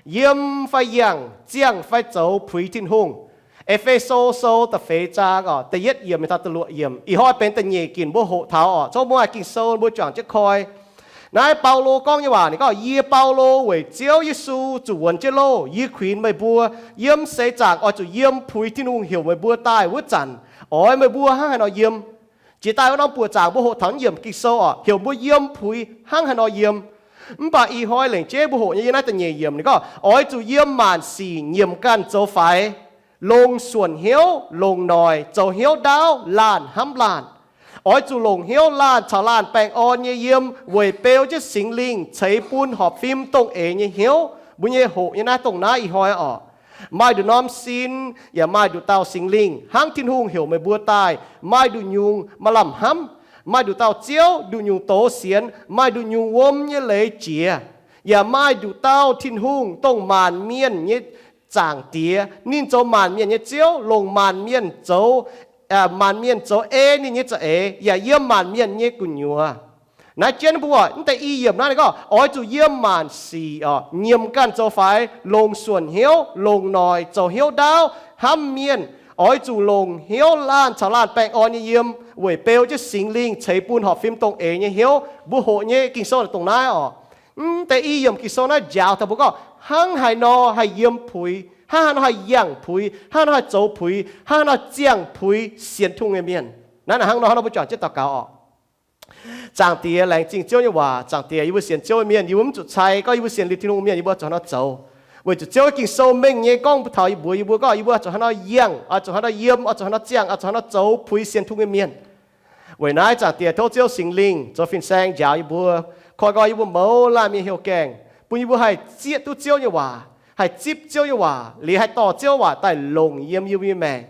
Yiem fai yangh, ziangh fai zoux puix Tin-Hungh. E^fe^so Sou da'feix zaang oc, da'yietv yiemc taux da'luoqc yiemc. Ih hnoi benx da'nyeic ginc mbuo hoqc taux oc. Cov mbuo maaih Ging-Sou mbuo juangc jienv koi. Naaiv Baulo gorngv nyei waac, ninh gorngv, Yie Baulo weic Ziouv Yesu zuqc wuonx jienv loh, yie kuinx meih mbuo yiem seix zaangc oix zuqc yiem puix Tin-Hungh heuc meih mbuo daaih wuov zanc, oix meih mbuo hnangv haaix nor yiem. Jiex daaih wuov norm buoqc zaangc mbuo hoqc taux naaiv yiemc Ging-Sou oc, heuc mbuo yiem puix hnangv haaix nor yiem. Mv baac ih hnoi lengc jeiv mbuo hoqc nyei yiem naaiv da'nyeic yiemc ninh gorngv, Oix zuqc yiem maanc sic nyiemc ganh zoux faix, longc suonc hnyouv, longc noic, zoux hnyouv ndaauv, laanh hnamv laanh. Oix zuqc longc hnyouv laanh caux laanh baengh orn nyei yiem weic beu jienv Singx Lingh ceix bun horpc fim dongh eix nyei hnyouv. Mbuo nyei hoqc nyei naaiv dongh naaiv ih hnoi oc. Maaih nduqc norm sin yaac maaih nduqc dauh Singx Lingh hnangv Tin-Hungh heuc meih mbuo daaih. Maaih nduqc nyungc maaih lamh hnamv, maaih nduqc dauh Ziouv nduqc nyungc doz sienx, maaih nduqc nyungc wuom nyei leiz jiex, yaac maaih nduqc dauh Tin-Hungh dongh maanc mienh nyei Zaangc Diex. Ninh zoux maanc mienh nyei Ziouv, longc maanc mienh zoux, maanc mienh zoux ei ninh nyei za'eix, yaac yiem maanc mienh nyei gu'nyuoz. Naaiv jienv mbuo mv deix i yiemc naaiv ninh gorngv, Oix zuqc yiem maanc sic oc nyiemc ganh zoux faix, longc suonc hnyouv, longc noic, zoux hnyouv ndaauv, hnamv mienh. Oix zuqc longc hnyouv laanh caux laanh baengh orn nyei yiem weic beu jienv Singx Lingh ceix bun horpc fim dongh eix nyei hnyouv. Mbuo hoqc nyei Ging-Sou dongh naaiv oc. Mv deix i yiemc Ging-Sou naaiv njaaux taux mbuo gorngv, hnangv haaix nor haih yiem puix, hnangv haaix nor haih yangh puix, hnangv haaix nor haih zoux puix, hnangv haaix nor ziangh puix sienx Tin-Hungh nyei mienh. Naaiv hnangv nor, hnangv nor mbuo juangc jienv daux gaux oc. Zaangc Diex, laengz zingh Ziouv nyei waac. Zaangc Diex, yie mbuo sienx Ziouv nyei mienh, yie mbuo mv zuqc cai gorngv yie mbuo sienx liuz Tin-Hungh mienh yie mbuo zuqc haaix nor zoux. Weic zuqc Ziouv Ging-Sou mengh nyei gorngv taux yie mbuox yie mbuo gorngv yie mbuo zuqc haaix nor yangh, oix zuqc haaix nor yiem, oix zuqc haaix nor ziangh, oix zuqc haaix nor zoux puix sienx Tin-Hungh nyei mienh. Weic naaiv Zaangc Diex, tov Ziouv Singx Lingh zoux fin-saeng njaaux yie mbuo, koi nqoi yie mbuo mouz laanh mienh heuc gaengh, bun yie mbuo haih zieqv duqv Ziouv nyei waac, haih zipv Ziouv nyei waac, liuz haih dorh Ziouv waac daaih longc yiem yie mbuo nyei maengc.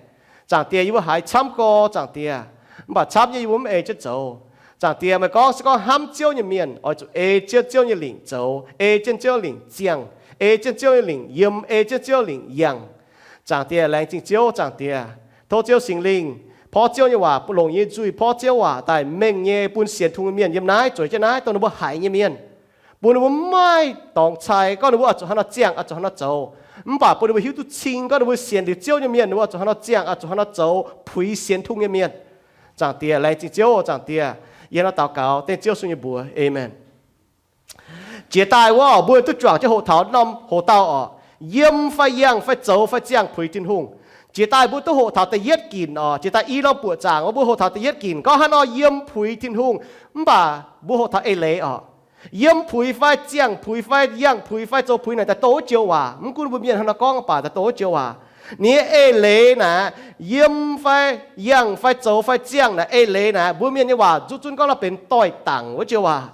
Zaangc Diex, yie mbuo haiz camv gorx, Zaangc Diex, mv baac camv nyei yie mbuo mv ei jienv zoux. Zaangc Diex, meih gorngv se gorngv hnamv Ziouv nyei mienh oix zuqc ei jienv Ziouv nyei lingc zoux, ei jienv Ziouv lingc ziangh, ei jienv Ziouv nyei lingc yiem, ei jienv Ziouv lingc yangh. Zaangc Diex, laengz zingh Ziouv. Zaangc Diex, tov Ziouv Singx Lingh porv Ziouv nyei waac, bun longc yie nyei nzuih porv Ziouv waac daaih mengh nyei bun sienx Tin-Hungh mienh yiem naaiv, zueiz jienv naaiv, dongh ninh mbuo haiz nyei mienh, bun ninh mbuo mv maaih dorngx cai gorngv ninh mbuo oix zuqc haaix nor ziangh, oix zuqc haaix nor zoux. Mv baac bun ninh mbuo hiuv duqv cing gorngv ninh mbuo sienx liuz Ziouv nyei mienh, ninh mbuo oix zuqc haaix nor ziangh, oix zuqc haaix nor zoux puix sienx Tin-Hungh nyei mienh. Zaangc Diex, laengz zingh Ziouv. Zaangc Diex, yie hnangv daux gaux dengv Ziouv Yesu nyei mbuox, aamen. Jiex daaih wuov mbuo duqv juangc jienv hoqc taux norm hoc-dauh oc, yiem fai yangh fai zoux fai ziangh puix Tin-Hungh. Jiex daaih mbuo duqv hoqc taux da'yietv ginc oc. Jiex daaih i norm buoqc zaangc wuov mbuo hoqc taux da'yietv ginc gorngv haaix nor yiem puix Tin-Hungh. Mv baac mbuo hoqc taux eix leiz oc. Yiem puix fai ziangh puix fai yangh puix fai zoux puix naaic daaih dongh wuov joux waac. Mv gunv mbuo mienh haaix nor gorngv, mv baac daaih dongh wuov joux waac. Ninh nyei eix leiz naaic, yiem fai yangh fai zoux fai ziangh naaic eix leiz naaic, mbuo mienh nyei waac zuqc zunv gorngv naaiv benx doix-dangc wuov joux waac.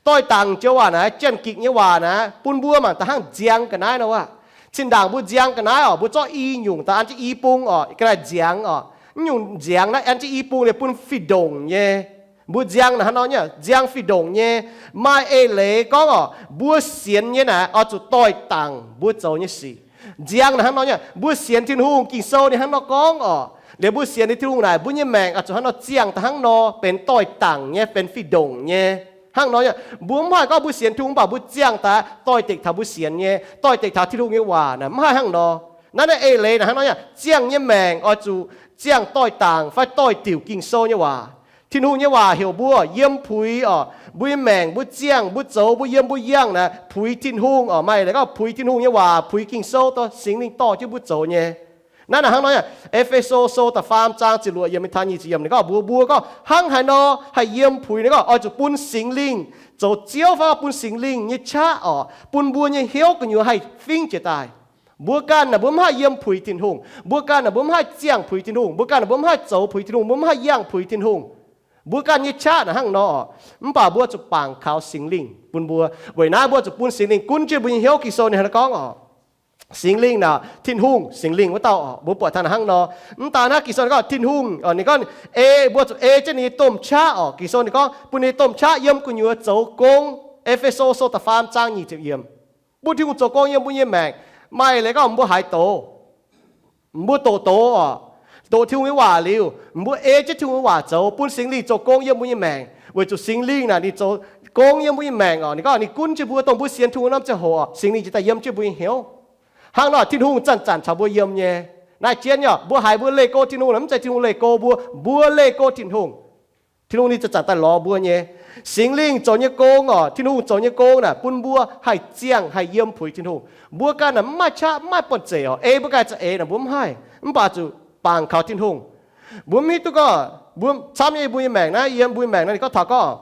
Doix-dangc joux waac naaic, Janx-Gikc nyei waac naaic, bun mbuo mangc da'hnangv nziang ga'naaiv nor wuov. Zinh ndaangc mbuo nziang ga'naaiv oc, mbuo zorqv i nyungc daaih an jienv i bung oc, ga'naaiv nziang oc. Naaiv nyungc nziang naaiv an jienv i bung naaic bun fih ndongc nyei. Mbuo nziang naaic hnangv nor nyei, nziang fih ndongc nyei. Maaih eix leiz gorngv oc, mbuo sienx nyei naaic oix zuqc doix-dangc mbuo zoux nyei sic. Nziang naaic hnangv nor nyei, mbuo sienx Tin-Hungh, Ging-Sou ninh hnangv nor gorngv oc. Liuz mbuo sienx liuz Tin-Hungh naaic, mbuo nyei maengc oix zuqc hnangv nor ziangh da'hnangv nor, benx doix-dangc nyei, benx fih ndongc nyei. Hnangv nor nyei, mbuo mv haih gorngv mbuo sienx Tin-Hungh mv baac mbuo ziangh daaih doix-dekc taux mbuo sienx nyei, doix-dekc taux Tin-Hungh nyei waac naaic, mv haih hnangv nor. Naaiv naaiv eix leiz naaic hnangv nor nyei, ziangh nyei maengc oix zuqc ziangh doix-dangc fai doix-diuc Ging-Sou nyei waac. Tin-Hungh nyei waac heuc mbuo yiem puix oc. Mbuo nyei maengc, mbuo ziangh, mbuo zoux, mbuo yiem, mbuo yangh naaic puix Tin-Hungh oc. Maaih leiz gorngv puix Tin-Hungh nyei waac, puix Ging-Sou, dorh Singx Lingh dorh jienv mbuo zoux nyei. Naaiv naaic hnangv nor nyei, E^fe^so Sou da'faam zaang ziepc luoqc yiemc mingh taux nyic ziepc yiemc ninh gorngv mbuox mbuo gorngv hnangv haaix nor haih yiem puix, ninh gorngv oix zuqc bun Singx Lingh zoux Ziouv fai bun Singx Lingh nyei qaqv oc, bun mbuo nyei hnyouv gu'nyuoz haih fingv jiez daaih. Mbuo ganh naaic mbuo mv haih yiem puix Tin-Hungh, mbuo ganh naaic mbuo mv haih ziangh puix Tin-Hungh, mbuo ganh naaic mbuo mv haih zoux puix Tin-Hungh, mbuo mv haih yangh puix Tin-Hungh. Mbuo ganh nyei qaqv naaic hnangv nor oc. Mv baac mbuo zuqc bangc kaux Singx Lingh bun mbuo. Weic naaiv mbuo zuqc bun Singx Lingh gunv jienv mbuo nyei hnyouv. Ging-Sou ninh hnangv nor gorngv oc, Singx Lingh naaic, Tin-Hungh, Singx Lingh wuov dauh oc, mbuo buatc taux naaic hnangv nor. Mv daaih naaiv Ging-Sou ninh gorngv Tin-Hungh, ninh gorngv ei, mbuo zuqc ei jienv ninh nyei domh qaqv oc. Ging-Sou ninh gorngv bun ninh nyei domh qaqv yiem gu'nyuoz zoux gong. E^fe^so Sou da'faam zaang nyic ziepc yiemc. Bun Tin-Hungh zoux gong yiem mbuo nyei maengc. Maaih leiz gorngv mbuo haiz doz, mbuo doqc doz oc, doqc Tin-Hungh nyei waac liuz, mbuo ei jienv Tin-Hungh nyei waac zoux, bun Singx Lingh zoux gong yiem mbuo nyei maengc, weic zuqc Singx Lingh naaic ninh zoux gong yiem mbuo nyei maengc oc. Ninh gorngv ninh gunv jienv mbuo, dongh mbuo sienx Tin-Hungh wuov norm ziangh hoc oc, Singx Lingh jiex daaih yiem jienv mbuo nyei hnyouv. Hnangv nor Tin-Hungh zanc-zanc caux mbuo yiem nyei. Naaiv jienv nyei oc, mbuo haiz mbuo leih go Tin-Hungh naaic, mv zeiz Tin-Hungh leih go mbuo, mbuo leih go Tin-Hungh. Tin-Hungh ninh zanc-zanc daaih lorz mbuo nyei. Singx Lingh zoux nyei gong oc, Tin-Hungh zoux nyei gong naaic bun mbuo haih ziangh haih yiem puix Tin-Hungh. Mbuo ganh naaic mv maaih qaqv mv maaih buonv-zeic oc. Ei mbuo ganh za'eix naaic mbuo mv haih, mv baac zuqc bangc kaux Tin-Hungh. Mbuo mv hiuv duqv gorngv mbuo camv nyei mbuo nyei maengc naaiv, yiem mbuo nyei maengc naaiv ninh gorngv taux gorngv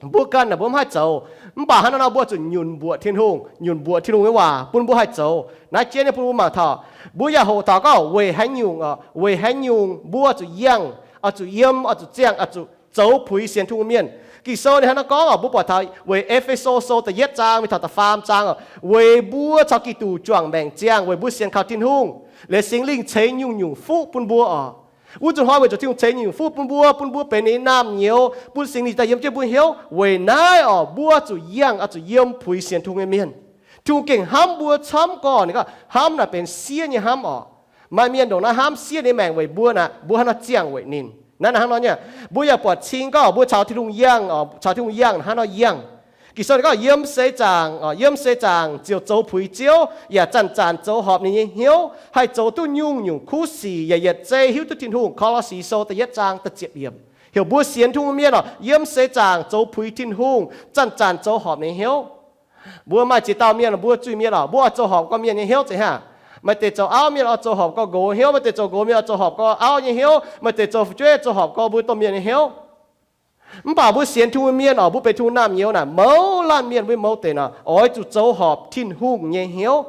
mbuo ganh naaic mbuo mv haih zoux, mv baac hnangv naaiv nor mbuo zuqc nyunc mbuoqc Tin-Hungh, nyunc mbuoqc Tin-Hungh nyei waac bun mbuo haih zoux. Naaiv jienv nyei bun mbuo mangc taux, mbuo yaac hoqc taux gorngv weic haaix nyungc oc, weic haaix nyungc mbuo zuqc yangh, oix zuqc yiem, oix zuqc ziangh, oix zuqc zoux puix sienx Tin-Hungh mienh. Ging-Sou ninh hnangv naaiv gorngv oc, mbuo buatc taux weic E^fe^so Sou da'yietv zaang mingh taux da'faam zaang oc, weic mbuo caux Giduc juangc maengc ziangh, weic mbuo sienx kaux Tin-Hungh, liuz Singx Lingh ceix nyungc-nyungc fuqv bun mbuo oc. Wuov zuqc hnoi weic zuqc Tin-Hungh ceix nyungc-nyungc fuqv bun mbuo, bun mbuo benx ninh nyei naamh nyouz, bun Singx Lingh daaih yiem jienv mbuo hnyouv. Weic naaiv oc, mbuo zuqc yangh, oix zuqc yiem puix sienx Tin-Hungh nyei mienh. Tin-Hungh gengh hnamv mbuo camv gorqv, ninh gorngv hnamv naaic benx siev nyei hnamv oc. Maaih mienh ndongc naaiv hnamv siev ninh maengc weic mbuo naaic, mbuo hnangv nor ziangh weic ninh. Naaiv naaic hnangv nor nyei, mbuo yaac buatc cing gorngv mbuo caux Tin-Hungh yangh, caux Tin-Hungh yangh hnangv nor yangh. Ging-Sou ninh gorngv yiem seix zaangc, yiem seix zaangc ziouc zoux puix Ziouv, yaac zanc-zanc zoux horpc ninh nyei hnyouv, haih zoux duqv nyungc-nyungc kuv sic, yaac yietc zei hiuv duqv Tin-Hungh. Ko^lo^si Sou da'yietv zaang da'ziepc yiemc. Heuc mbuo sienx Tin-Hungh mienh oc, yiem seix zaangc zoux puix Tin-Hungh, zanc-zanc zoux horpc ninh hnyouv. Mbuo maaih ziex dauh mienh, mbuo zuiz-mienh oc, mbuo oix zoux horpc gorqv mienh nyei hnyouv zeiz hnangv. Maaih deix zoux auv mienh oix zoux horpc gorqv nqox hnyouv, maaih deix zoux nqox mienh oix zoux horpc gorqv auv nyei hnyouv, maaih deix zoux fu'jueiv zoux horpc gorqv mbuo domh mienh nyei hnyouv. Mv baac mbuo sienx Tin-Hungh mienh oc, mbuo benx Tin-Hungh naamh nyouz naaic, mouz laanh mienh mbuo mouz deix naaic oix zuqc zoux horpc Tin-Hungh nyei hnyouv.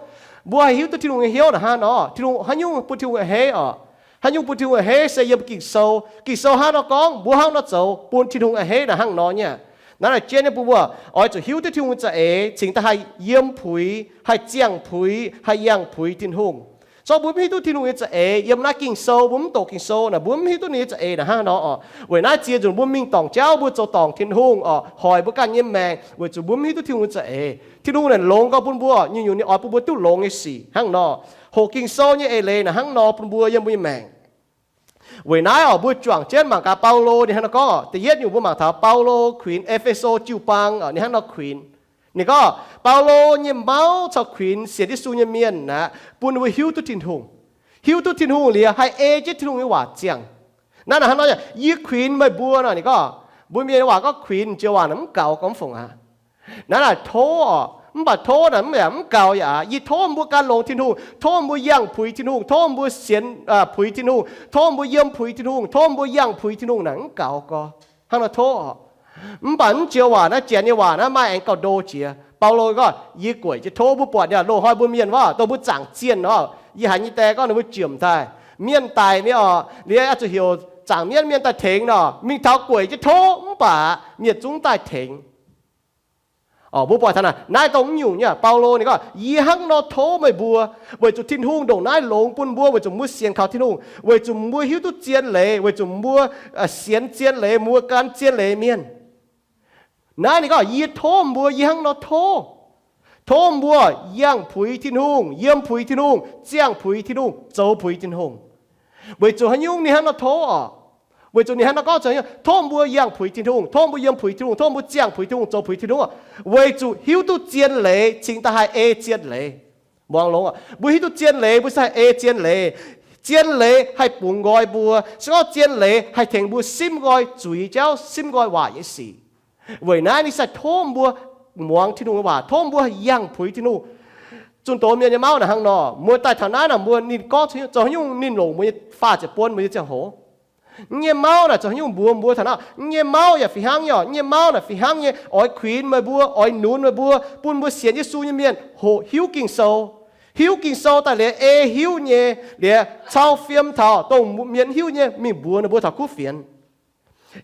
Mbuo haih hiuv duqv Tin-Hungh nyei hnyouv naaic hnangv nor, Tin-Hungh haaix nyungc bun Tin-Hungh a'hneiv oc. Haaix nyungc bun Tin-Hungh a'hneiv se yiem Ging-Sou. Ging-Sou hnangv nor gorngv, mbuo hnangv nor zoux bun Tin-Hungh a'hneiv naaic hnangv nor nyei. Naaiv naaic jienv nyei bun mbuo oix zuqc hiuv duqv Tin-Hungh nyei za'eix cingx daaih haih yiem puix, haih ziangh puix, haih yangh puix Tin-Hungh. Zorqv mbuo mv hiuv duqv Tin-Hungh nyei za'eix yiem naaiv Ging-Sou, mbuo mv doqc Ging-Sou naaic, mbuo mv hiuv duqv ninh nyei za'eix naaic hnangv nor oc. Weic naaiv ziex nzunc mbuo mingh dorngc jauv mbuo zoux dorngc Tin-Hungh oc, hoic mbuo ganh nyei maengc weic zuqc mbuo mv hiuv duqv Tin-Hungh nyei za'eix. Tin-Hungh naaic longx gorqv bun mbuo, nyungc-nyungc ninh oix bun mbuo duqv longx nyei sic hnangv nor. Hoqc Ging-Sou nyei eix leiz naaic hnangv nor bun mbuo yiem mbuo nyei maengc. Weic naaiv oc, mbuo juangc jienv mangc gaax Baulo ninh hnangv nor gorngv oc. Da'yietv nyungc mbuo mangc taux Baulo kuinx E^fe^so jiu-baang oc, ninh hnangv nor kuinx. Ninh gorngv Baulo nyei mauv caux kuinx sienx Yesu nyei mienh aqv, bun mbuo hiuv duqv Tin-Hungh. Hiuv duqv Tin-Hungh liuz haih ei jienv Tin-Hungh nyei waac ziangh. Naaiv naaic hnangv nor, yie kuinx meih mbuo nor, ninh gorngv, mbuo mienh nyei waac gorngv kuinx, joux waac naaic mv gaux gorngv mv fungc aqv. Naaiv naaic tov oc, mv baac tov naaic mv yaac mv gaux yaac aqv. Yie tov mbuo gan longx Tin-Hungh, tov mbuo yangh puix Tin-Hungh, tov mbuo sienx puix Tin-Hungh, tov mbuo yiem puix Tin-Hungh, tov mbuo yangh puix Tin-Hungh naaic mv gaux gorqv hnangv nor tov oc. Mv baac mv joux waac naaiv, janx nyei waac naaiv maaih aengx gauh ndo jiex. Baulo gorngv, yie gueic jienv tov. Mbuo buatc nyei loz-hnoi mbuo mienh wuov, dongh mbuo zaangc zienh oc, yie haiz nyei die gorngv ninh mbuo jiem daaih, mienh daic mingh oc, liuz oix zuqc heuc zaangc mienv mienh daaih tengx nor, mingh taux gueic jienv tov mv baac mienh zungv daaih tengx. Mbuo buatc taux naaiv, naaiv dongh mv nyungc nyei. Baulo ninh gorngv, yie hnangv nor tov meih mbuo, weic zuqc Tin-Hungh ndongc naaiv longx bun mbuo, weic zuqc mbuo sienx kaux Tin-Hungh, weic zuqc mbuo hiuv duqv zien leiz, weic zuqc mbuo sienx zien leiz, mbuo gan zien leiz mienh. Naaiv ninh gorngv, yie tov mbuo, yie hnangv nor tov. Tov mbuo yangh puix Tin-Hungh, yiem puix Tin-Hungh, ziangh puix Tin-Hungh, zoux puix Tin-Hungh. Weic zuqc haaix nyungc ninh hnangv nor tov oc? Weic zuqc ninh hnangv nor gorngv, tov mbuo yangh puix Tin-Hungh, tov mbuo yiem puix Tin-Hungh, tov mbuo ziangh puix Tin-Hungh, zoux puix Tin-Hungh oc, weic zuqc hiuv duqv zien leiz cingx daaih haih ei zien leiz. Muangx longx, mbuo hiuv duqv zien leiz, mbuo se haih ei zien leiz. Zien leiz haih bungx nqoi mbuo, se gorngv zien leiz haih tengx mbuo simv nqoi zuiz jauv, simv nqoi waaic nyei sic. Weic naaiv ninh se tov mbuo muangx Tin-Hungh nyei waac, tov mbuo yangh puix Tin-Hungh. Zunh doz mienh nyei mauv naaic hnangv nor, mbuo daaih taux naaiv naaic, mbuo ninh gorngv zoux haaix nyungc, ninh longc mbuo nyei faah ziepc buonc, mbuo nyei ziangh hoc. Nyei mauv naaic zoux haaix nyungc mbuox mbuo taux naaiv, nyei mauv yaac fih hnangv nyei, nyei mauv naaic fih hnangv nyei oix kuinx meih mbuo, oix nunz meih mbuo, bun mbuo sienx Yesu nyei mienh hoqc hiuv Ging-Sou. Hiuv Ging-Sou daaih liuz ei hiuv nyei, liuz cau fiem taux dongh mienh hiuv nyei mingh mbuox ninh mbuo taux kuv fienx.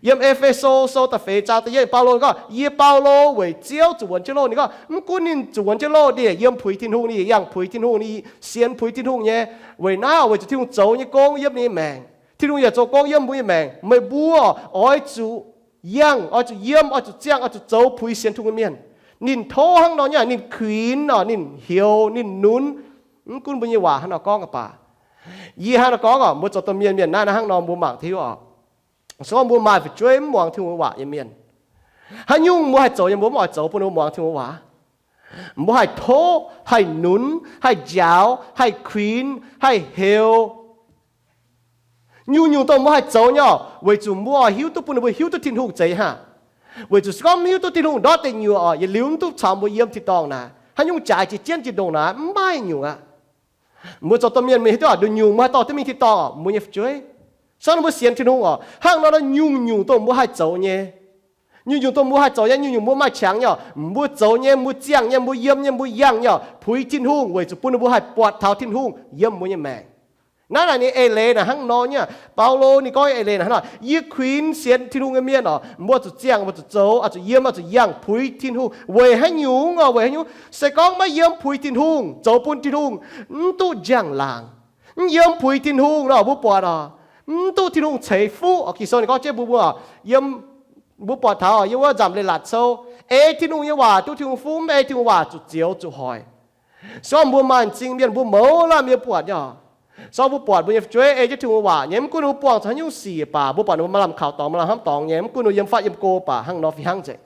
Yiem E^fe^so Sou da'feix zaang da'yietv, Baulo gorngv, yie Baulo weic Ziouv zuqc wuonx jienv loh. Ninh gorngv mv gunv ninh zuqc wuonx jienv loh, ninh yaac yiem puix Tin-Hungh, ninh yaac yangh puix Tin-Hungh, ninh sienx puix Tin-Hungh nyei. Weic naaiv weic zuqc Tin-Hungh zoux nyei gong yiem ninh nyei maengc. Tin-Hungh yaac zoux gong yiem mbuo nyei maengc. Meih mbuo oix zuqc yangh, oix zuqc yiem, oix zuqc ziangh, oix zuqc zoux puix sienx Tin-Hungh nyei mienh. Ninh tov hnangv nor nyei, ninh kuinx oc, ninh heuc, ninh nunz. Mv gunv mbuo nyei waac hnangv nor gorngv baac, yie hnangv nor gorngv oc, mbuo zoux domh mienh, mienh naaiv hnangv nor mbuo mangc hiuv oc. Se gorngv mbuo maaih fu'jueiv mv muangx Tin-Hungh waac nyei mienh, Haaix nyungc mbuo haih zoux nyei, mbuo mv oix zoux bun ninh mbuo muangx Tin-Hungh waac. Mbuo haih tov, haih nunz, haih njaaux, haih kuinx, haih heux. Nyungc-nyungc dongh mbuo haih zoux nyei oc, weic zuqc mbuo oix hiuv duqv bun ninh mbuo hiuv duqv Tin-Hungh zeiz hnangv. Weic zuqc se gorngv mv hiuv duqv Tin-Hungh ndortv deix nyuoqc oc, yietc liuz mv duqv caux mbuo yiem tin-dorngh naaic. Haaix nyungc jaaix jiex jienv jiex ndongc naaic, mv maaih nyungc aqv. Mbuo zoux domh mienh, mienh hiuv duqv nduqc nyungc mbuo haih dorh duqv mingh tin-dorngh oc, mbuo nyei fu'jueiv. Se gorngv mbuo sienx Tin-Hungh oc, hnangv nor nor nyungc-nyungc dongh mbuo haih zoux nyei, nyungc-nyungc dongh mbuo haih zoux nyei, nyungc-nyungc mbuo maaih qangx nyei oc, mbuo zoux nyei, mbuo ziangh nyei, mbuo yiem nyei, mbuo yangh nyei oc, puix Tin-Hungh weic zuqc bun ninh mbuo haih buatc taux Tin-Hungh yiem mbuo nyei maengc. Naaiv naaic ninh eix leiz naaic hnangv nor nyei. Baulo ninh gorngv eix leiz naaic hnangv nor, yie kuinx sienx Tin-Hungh nyei mienh oc, mbuo zuqc ziangh, mbuo zuqc zoux, oix zuqc yiem, oix zuqc yangh puix Tin-Hungh. Weic haaix nyungc oc? Weic haaix nyungc? Se gorngv maiv yiem puix Tin-Hungh, zoux bun Tin-Hungh mv duqv njang-laangc. Mv yiem puix Tin-Hungh nor, mbuo buatc oc, mv duqv Tin-Hungh ceix fuqv oc. Ging-Sou ninh gorngv jienv mbuo, mbuo yiem, mbuo buatc taux oc, yiem wuov Nzamc Leiz-Latc Sou, ei Tin-Hungh nyei waac duqv Tin-Hungh fuqv, mv ei Tin-Hungh waac zuqc zioux zuqc hoic. Se gorngv mbuo maaih m'zing mienh, mbuo mouz laanh mienh buatc nyei oc. Se gorngv mbuo buatc mbuo nyei fu'jueiv ei jienv Tin-Hungh waac nyei, mv gunv ninh mbuo buangh zuqc haaix nyungc sic baac, mbuo buatc ninh mbuo maaih lamh kaux dorngx, maaih lamh hnamv dorngx nyei, mv gunv ninh mbuo yiem fatv yiem go baac hnangv nor fih hnangv nzengc.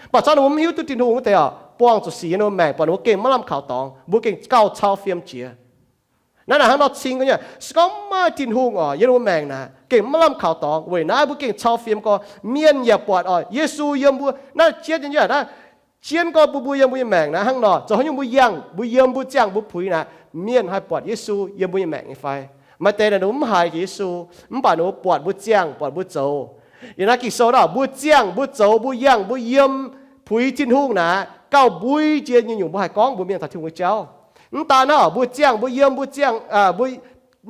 Mv baac se gorngv ninh mbuo mv hiuv duqv Tin-Hungh wuov deix oc, buangh zuqc sic yiem ninh mbuo maengc, buatc ninh mbuo gengh maiv lamh kaux dorngx, mbuo gengh gauh cau fiem jiex. Naaiv naaic hnangv nor cing nyei, se gorngv maiv maaih Tin-Hungh oc, yiem ninh mbuo maengc naaic gengh maiv lamh kaux dorngx. Weic naaiv mbuo gengh cau fiem gorx. Mienh yaac buatc oc, Yesu yiem mbuo naaiv jienv nyei, naaiv jienv gorx bun mbuo yiem mbuo nyei maengc naaiv hnangv nor, zoux haaix nyungc mbuo yangh, mbuo yiem, mbuo ziangh, mbuo puix naaic, mienh haih buatc Yesu yiem mbuo nyei maengc nyei fai? Maaih deix naaic ninh mbuo mv haiz Yesu, mv baac ninh mbuo buatc mbuo ziangh, buatc mbuo zoux. Yiem naaiv Ging-Sou naaic, mbuo ziangh, mbuo zoux, mbuo yangh, mbuo yiem, puix Tin-Hungh naaic, gauh mbui jiex nyungc-nyungc mbuo haih gorngv mbuox mienh taux Tin-Hungh nyei jauv. Mv daan naaic, mbuo ziangh, mbuo yiem, mbuo ziangh, mbuo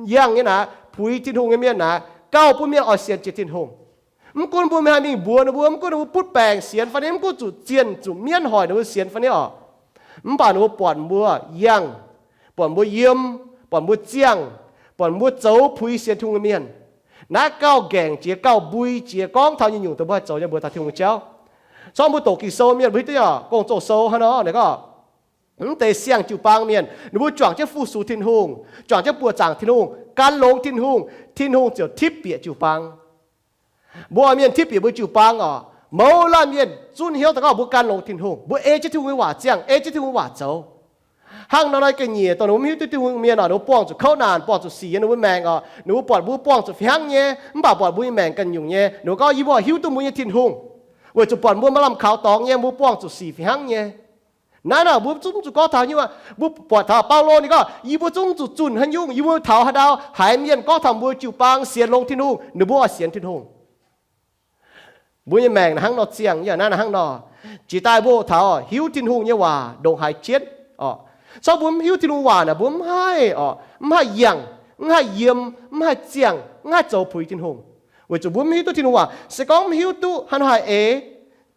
yangh nyei naaic, puix Tin-Hungh nyei mienh naaic, gauh bun mienh oix sienx jiex Tin-Hungh. Mv gunv mbuo mingh haih mingh mbuox ninh mbuo, mv gunv ninh mbuo butv baengc sienx fai ni, mv gunv zuqc zienh zuqc mienv hoic ninh mbuo sienx fai ni oc, mv baac ninh mbuo buatc mbuo yangh, buatc mbuo yiem, buatc mbuo ziangh, buatc mbuo zoux puix sienx Tin-Hungh nyei mienh, naaiv gauh nqaengc jiex, gauh mbui jiex gorngv taux nyungc-nyungc dongh mbuo haih zoux nyei mbuox taux Tin-Hungh nyei jauv. Se gorngv mbuo doqc Ging-Sou mienh mbuo hiuv duqv oc, Gong-Zoh Sou hnangv nor ninh gorngv, mv deix siang jiu-baang mienh ninh mbuo juangc jienv fu-sux Tin-Hungh, juangc jienv buoqc zaangc Tin-Hungh, gan longx Tin-Hungh, Tin-Hungh ziouc tipv bieqc jiu-baang. Mbuo oix mienh tipv bieqc mbuo jiu-baang oc. Mouz laanh mienh zunv hnyouv daaih gorngv mbuo gan longx Tin-Hungh, mbuo ei jienv Tin-Hungh nyei waac ziangh, ei jienv Tin-Hungh nyei waac zoux. Hnangv nor naaiv ga'nyiec dongh ninh mbuo mv hiuv duqv Tin-Hungh mienh oc, ninh mbuo buangh zuqc kouv naanc, buangh zuqc sic yiem ninh mbuo maengc oc, ninh mbuo buatc mbuo buangh zuqc fih hnangv nyei, mv baac buatc mbuo nyei maengc ganh nyungc nyei, ninh mbuo gorngv, yie mbuo hiuv duqv mbuo nyei Tin-Hungh, weic zuqc buatc mbuo maaih lamh kaux dorngx nyei, mbuo buangh zuqc sic fih hnangv nyei. Naaiv naaic mbuo zungv zuqc gorngv taux nyei, mbuo buatc taux Baulo ninh gorngv, yie mbuo zungv zuqc zunh haaix nyungc, yie mbuo taux haaix ndau, haiz mienh gorngv taux mbuo jiu-baang sienx longx Tin-Hungh, ninh mbuo oix sienx Tin-Hungh. Mbuo nyei maengc naaic hnangv nor ziangh, yie naaiv hnangv nor. Jiex daaih mbuo taux hiuv Tin-Hungh nyei waac ndongc haaix jienv oc. Se gorngv mbuo mv hiuv Tin-Hungh waac naaic, mbuo mv haih oc, mv haih yangh, mv haih yiem, mv haih ziangh, mv haih zoux puix Tin-Hungh, weic zuqc mbuo mv hiuv duqv Tin-Hungh waac. Se gorngv mv hiuv duqv, haaix nor haih eix?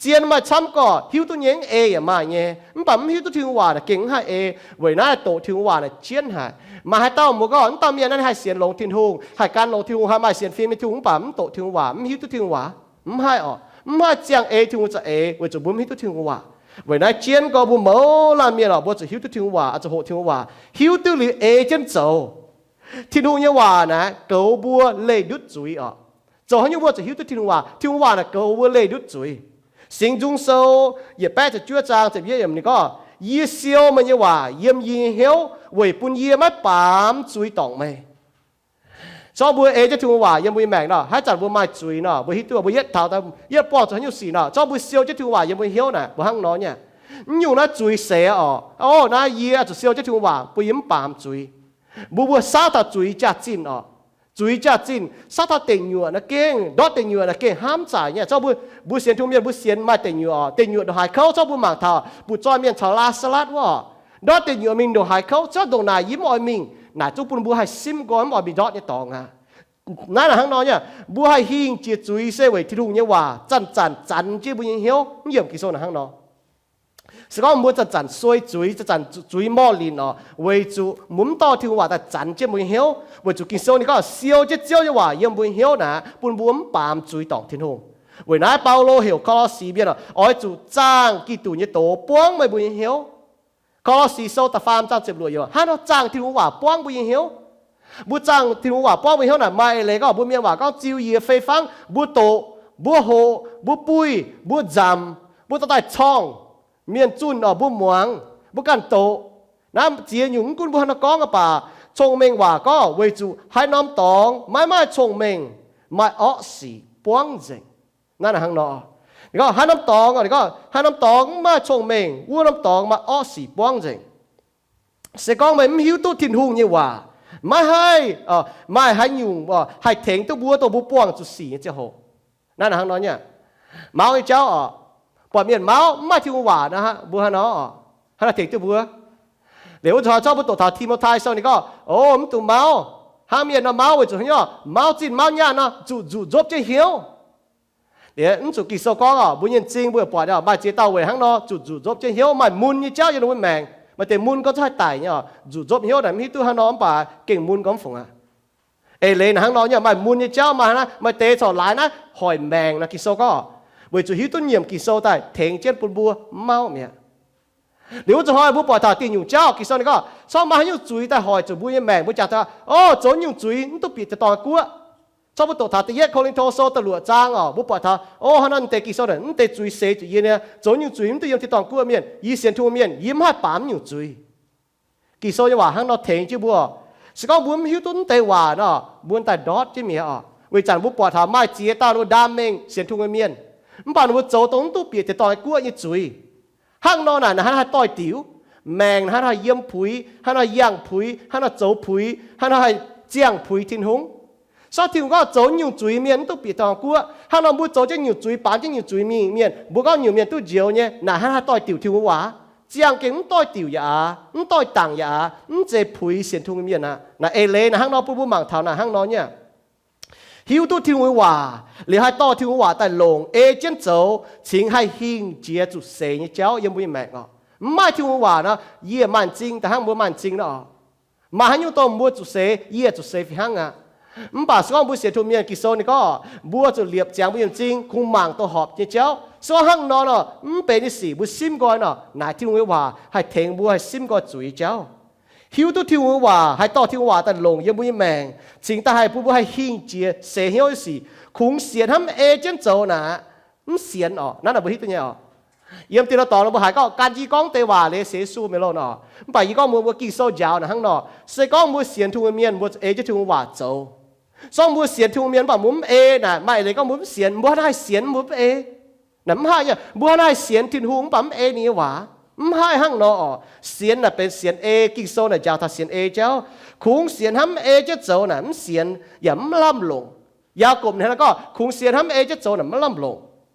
Zien maaih camv gorqv hiuv duqv nyei, mv eix yaac maaih nyei. Mv baac mv hiuv duqv Tin-Hungh waac naaic gengh mv haih eix. Weic naaiv doqc Tin-Hungh waac naaic jienv haic. Maaih haaix dauh mbuo gorngv, mv dauh mienh naaiv haih sienx longx Tin-Hungh, haih gan longx Tin-Hungh, haih maaih sienx fim nyei Tin-Hungh, mv baac mv doqc Tin-Hungh waac, mv hiuv duqv Tin-Hungh waac, mv haih oc. Mv haih ziangh eix Tin-Hungh za'eix, weic zuqc mbuo mv hiuv duqv Tin-Hungh waac. Weic naaiv jienv gorx mbuo mouz laanh mienh oc, mbuo zuqc hiuv duqv Tin-Hungh waac, oix zuqc hoqc Tin-Hungh waac, hiuv duqv liuz ei jienv zoux. Tin-Hungh nyei waac naaic goux mbuo leih ndutv zuiz oc. Zoux haaix nyungc mbuo zuqc hiuv duqv Tin-Hungh waac? Tin-Hungh waac naaic goux mbuo leih ndutv zuiz. Singx Nzung Sou yietc baeqv ziepc juov zaang ziepc yietv yiemc ninh gorngv, yie siou meih nyei waac yiem yie nyei hnyouv, weic bun yie maiv baamz zuiz dorngc meih. Zorqv mbuo ei jienv Tin-Hungh waac yiem mbuo nyei maengc nor, haaix zanc mbuo maaih zuiz nor, mbuo hiuv duqv mbuo yietv taux, yietv buangh zuqc haaix nyungc sic nor, zorqv mbuo siou jienv Tin-Hungh waac yiem mbuo hnyouv naaic, mbuo hnangv nor nyei. Mv nyungc naaiv zuiz seix oc. Ov, naaiv yie zuqc siou jienv Tin-Hungh waac bun yie mv baamz zuiz. Mbuo, mbuo saauv taux zuiz jaax-zinh oc. Zuiz jaax-zinh, saauv taux deic nyuoqc naaiv gengh, ndortv deic nyuoqc naaic gengh hnamv zaic nyei. Zorqv mbuo, mbuo sienx Tin-Hungh mienh mbuo sienx maaih deic nyuoqc oc. Deic nyuoqc ndongc haaix kouv, zorqv mbuo mangc taux mbu'zoi mienh caux Laa^saa^latv wuov oc. Ndortv deic nyuoqc mingh ndongc haaix kouv, zorqv ndongc naaic yie mv oix mingh naaic, zungv bun mbuo haih simv nqoi mv oix mingh ndortv nyei dorngx aqv. Naaiv naaic hnangv nor nyei, mbuo haih hingh jiex zuiz se weic Tin-Hungh nyei waac zanc-zanc zanx jienv mbuo nyei hnyouv. Mv yiemc Ging-Sou naaic hnangv nor. Se gorngv mbuo zanc-zanc suei zuiz, zanc-zanc zuiz morh linc oc, weic zuqc mbuo mv dorh Tin-Hungh waac daaih zanx jienv mbuo nyei hnyouv. Weic zuqc Ging-Sou ninh gorngv siou jienv Ziouv nyei waac yiem mbuo nyei hnyouv naaic, bun mbuo mv baamz zuiz dorngc Tin-Hungh. Weic naaiv Baulo heuc Ko^lo^si mienh oc, oix zuqc zaangh Giduc nyei doz buangv meih mbuo nyei hnyouv. Ko^lo^si Sou da'faam zaang ziepc luoqc yiemc, hnangv nor zaangh Tin-Hungh waac buangv mbuo nyei hnyouv. Mbuo zaangh Tin-Hungh waac buangv mbuo hnyouv naaic maaih eix leiz gorngv mbuo mienh waac gorngv ziu yie fei fangv, mbuo doqc Mbuo hoqc, mbuo buih, mbuo nzamc, mbuo dorh daaih corngh. Mienh zunh oc, mbuo muangx, mbuo ganh doqc. Naaiv ziex nyungc mv gunv mbuo haaix nor gorngv baac, cong-mengh waac gorngv weic zuqc haaix norm dorngx maiv maaih cong-mengh, maaih orqv sic buangv nzengc. Naaiv hnangv nor, ninh gorngv haaix norm dorngx, ninh gorngv haaix norm dorngx mv maaih cong-mengh, wuov norm dorngx maaih orqv sic buangv nzengc. Se gorngv meih mv hiuv duqv Tin-Hungh nyei waac, maiv haih, maaih haaix nyungc haih tengx duqv mbuo, dongh mbuo buangh zuqc sic nyei ziangh hoc. Naaiv hnangv nor nyei. Mauv nyei jauv oc, buatc mienh mauv mv maaih Tin-Hungh waac, mbuo hnangv nor, hnangv nor tengx duqv mbuo. Liuz wuov zanc hnoi zorqv mbuo doqc taux Ti^mo^tai sou, ninh gorngv, o, mv dungx mauv. Hnangv mienh nor mauv weic zuqc haaix nyungc? Mauv zinh mauv nyaanh nor, zuqc nzuqc nzopv jienv hnyouv. Liuz mv zuqc Ging-Sou gorngv oc, mbuo nyei m'zing mbuo buatc oc, maaih ziex dauh weic hnangv nor zuqc nzuqc nzopv jienv hnyouv, maaih mun nyei jauv yiem ninh mbuo maengc. Maaih deix mun gorngv zungv haih daic nyei oc, nzuqc nzopv hnyouv naaic mv hiuv duqv hnangv nor mv baac gengh mun gorngv mv fungc aqv. Eix leiz naaic hnangv nor nyei, maaih mun nyei jauv, maaih hnangv naaiv, maaih deix corc laaix naaiv hoic maengc nor, Ging-Sou gorngv, weic zuqc hiuv duqv nyiemc Ging-Sou daaih tengx jienv bun mbuo mv mauv mi'aqv. Liuz wuov zanc hnoi mbuo buatc taux diuh nyungc jauv, Ging-Sou ninh gorngv, corc maaih haaix nyungc zuiz daaih hoic zuqc mbuo nyei maengc, mbuo jangx taux, o, zoux nyungc zuiz mv duqv bieqc tin-dorngh guoqv. Corc mbuo doqc taux Da'yietv Ko^lin^to sou da'luoqc zaang oc, mbuo buatc taux, o, hnangv nor deix Ging-Sou naaic mv deix zuiz seix zuqc yie nyei, zoux nyungc zuiz mv duqv yiem tin-dorngh guoqv mienh, yie sienx Tin-Hungh mienh, yie mv haih baamz nyungc zuiz. Ging-Sou nyei waac hnangv nor tengx jienv mbuo. Se gorngv mbuo mv hiuv duqv mv deix waac nor, mbuo daaih ndortv jienv mi'aqv oc. Weic zanc mbuo buatc taux maaih ziex dauh ninh mbuo ndaam mengh sienx Tin-Hungh nyei mienh, mv baac ninh mbuo zoux dongh mv duqv bieqc tin-dorngh guoqv nyei zuiz. Hnangv nor naaic, naaic hnangv nor haih doix-diuc. Maengc naaic hnangv nor haih yiem puix, hnangv nor haih yangh puix, hnangv nor haih zoux puix, hnangv nor haih ziangh puix Tin-Hungh. Sortv Tin-Hungh gorngv zoux nyungc zuiz mienh mv duqv bieqc tin-dorngh guoqv. Hnangv nor mbuo zoux jienv nyungc zuiz, baamz jienv nyungc zuiz mingh mienh, mbuo gorngv nyungc mienh duqv njoux nyei, naaic hnangv nor haih doix-diuc Tin-Hungh waac. Ziangh gengh mv doix-diuc yaac aav, mv doix-dangc yaac aav, mv zeiz puix sienx Tin-Hungh mienh aqv. Naaic eix leiz naaic hnangv nor bun mbuo mangc taux naaic hnangv nor nyei. Hiuv duqv Tin-Hungh waac liuz haih dorh Tin-Hungh waac daaih longc ei jienv zoux cingx haih hingh jiex zuqc seix nyei jauv yiem mbuo nyei maengc oc. Mv maaih Tin-Hungh waac nor, yie maaih m'zing da'hnangv mbuo maaih m'zing nor oc. Maaih haaix nyungc dongh mbuo zuqc seix, yie zuqc seix fih hnangv aqv. Mv baac se gorngv mbuo sienx Tin-Hungh mienh, Ging-Sou ninh gorngv mbuo zuqc liepc ziangx mbuo nyei m'zing kungx mangc dongh horpc nyei jauv. Se gorngv hnangv nor nor, mv benx nyei sic mbuo simv nqoi nor, naaic Tin-Hungh nyei waac haih tengx mbuo haih simv nqoi zuiz nyei jauv. Hiuv duqv Tin-Hungh nyei waac haih dorh Tin-Hungh waac daaih longc yiem mbuo nyei maengc cingx daaih haih bun mbuo haih hingh jiex seix hnyouv nyei sic. Kungx sienx hnamv ei jienv zoux naaic, mv sienx oc. Naaiv naaic mbuo hiuv duqv nyei oc. Yiem dieh nor dorngx nor mbuo haiz gorngv gan jiv gorngv deix waac leiz sienx Yesu mi'aqv loh nor. Mv baac yie gorngv mbuo, mbuo Ging-Sou njaaux naaic hnangv nor, se gorngv mbuo sienx Tin-Hungh nyei mienh mbuo ei jienv Tin-Hungh waac zoux. Se gorngv mbuo sienx Tin-Hungh mienh mv baac mbuo mv ei naaic, maaih eix leiz gorngv mbuo mv sienx, mbuo hnangv haaix sienx mbuo mv ei? Naaic mv haih nyei, mbuo hnangv haaix sienx Tin-Hungh mv baac mv ei ninh nyei waac? Mv haih hnangv nor oc. Sienx naaic benx sienx ei. Ging-Sou naaic njaaux taux sienx ei jauv. Kungx sienx hnamv ei jienv zoux naaic mv sienx yaac mv lamh longc. Yaagorpc hnangv naaic gorngv kungx sienx hnamv ei jienv zoux naaic mv lamh longc.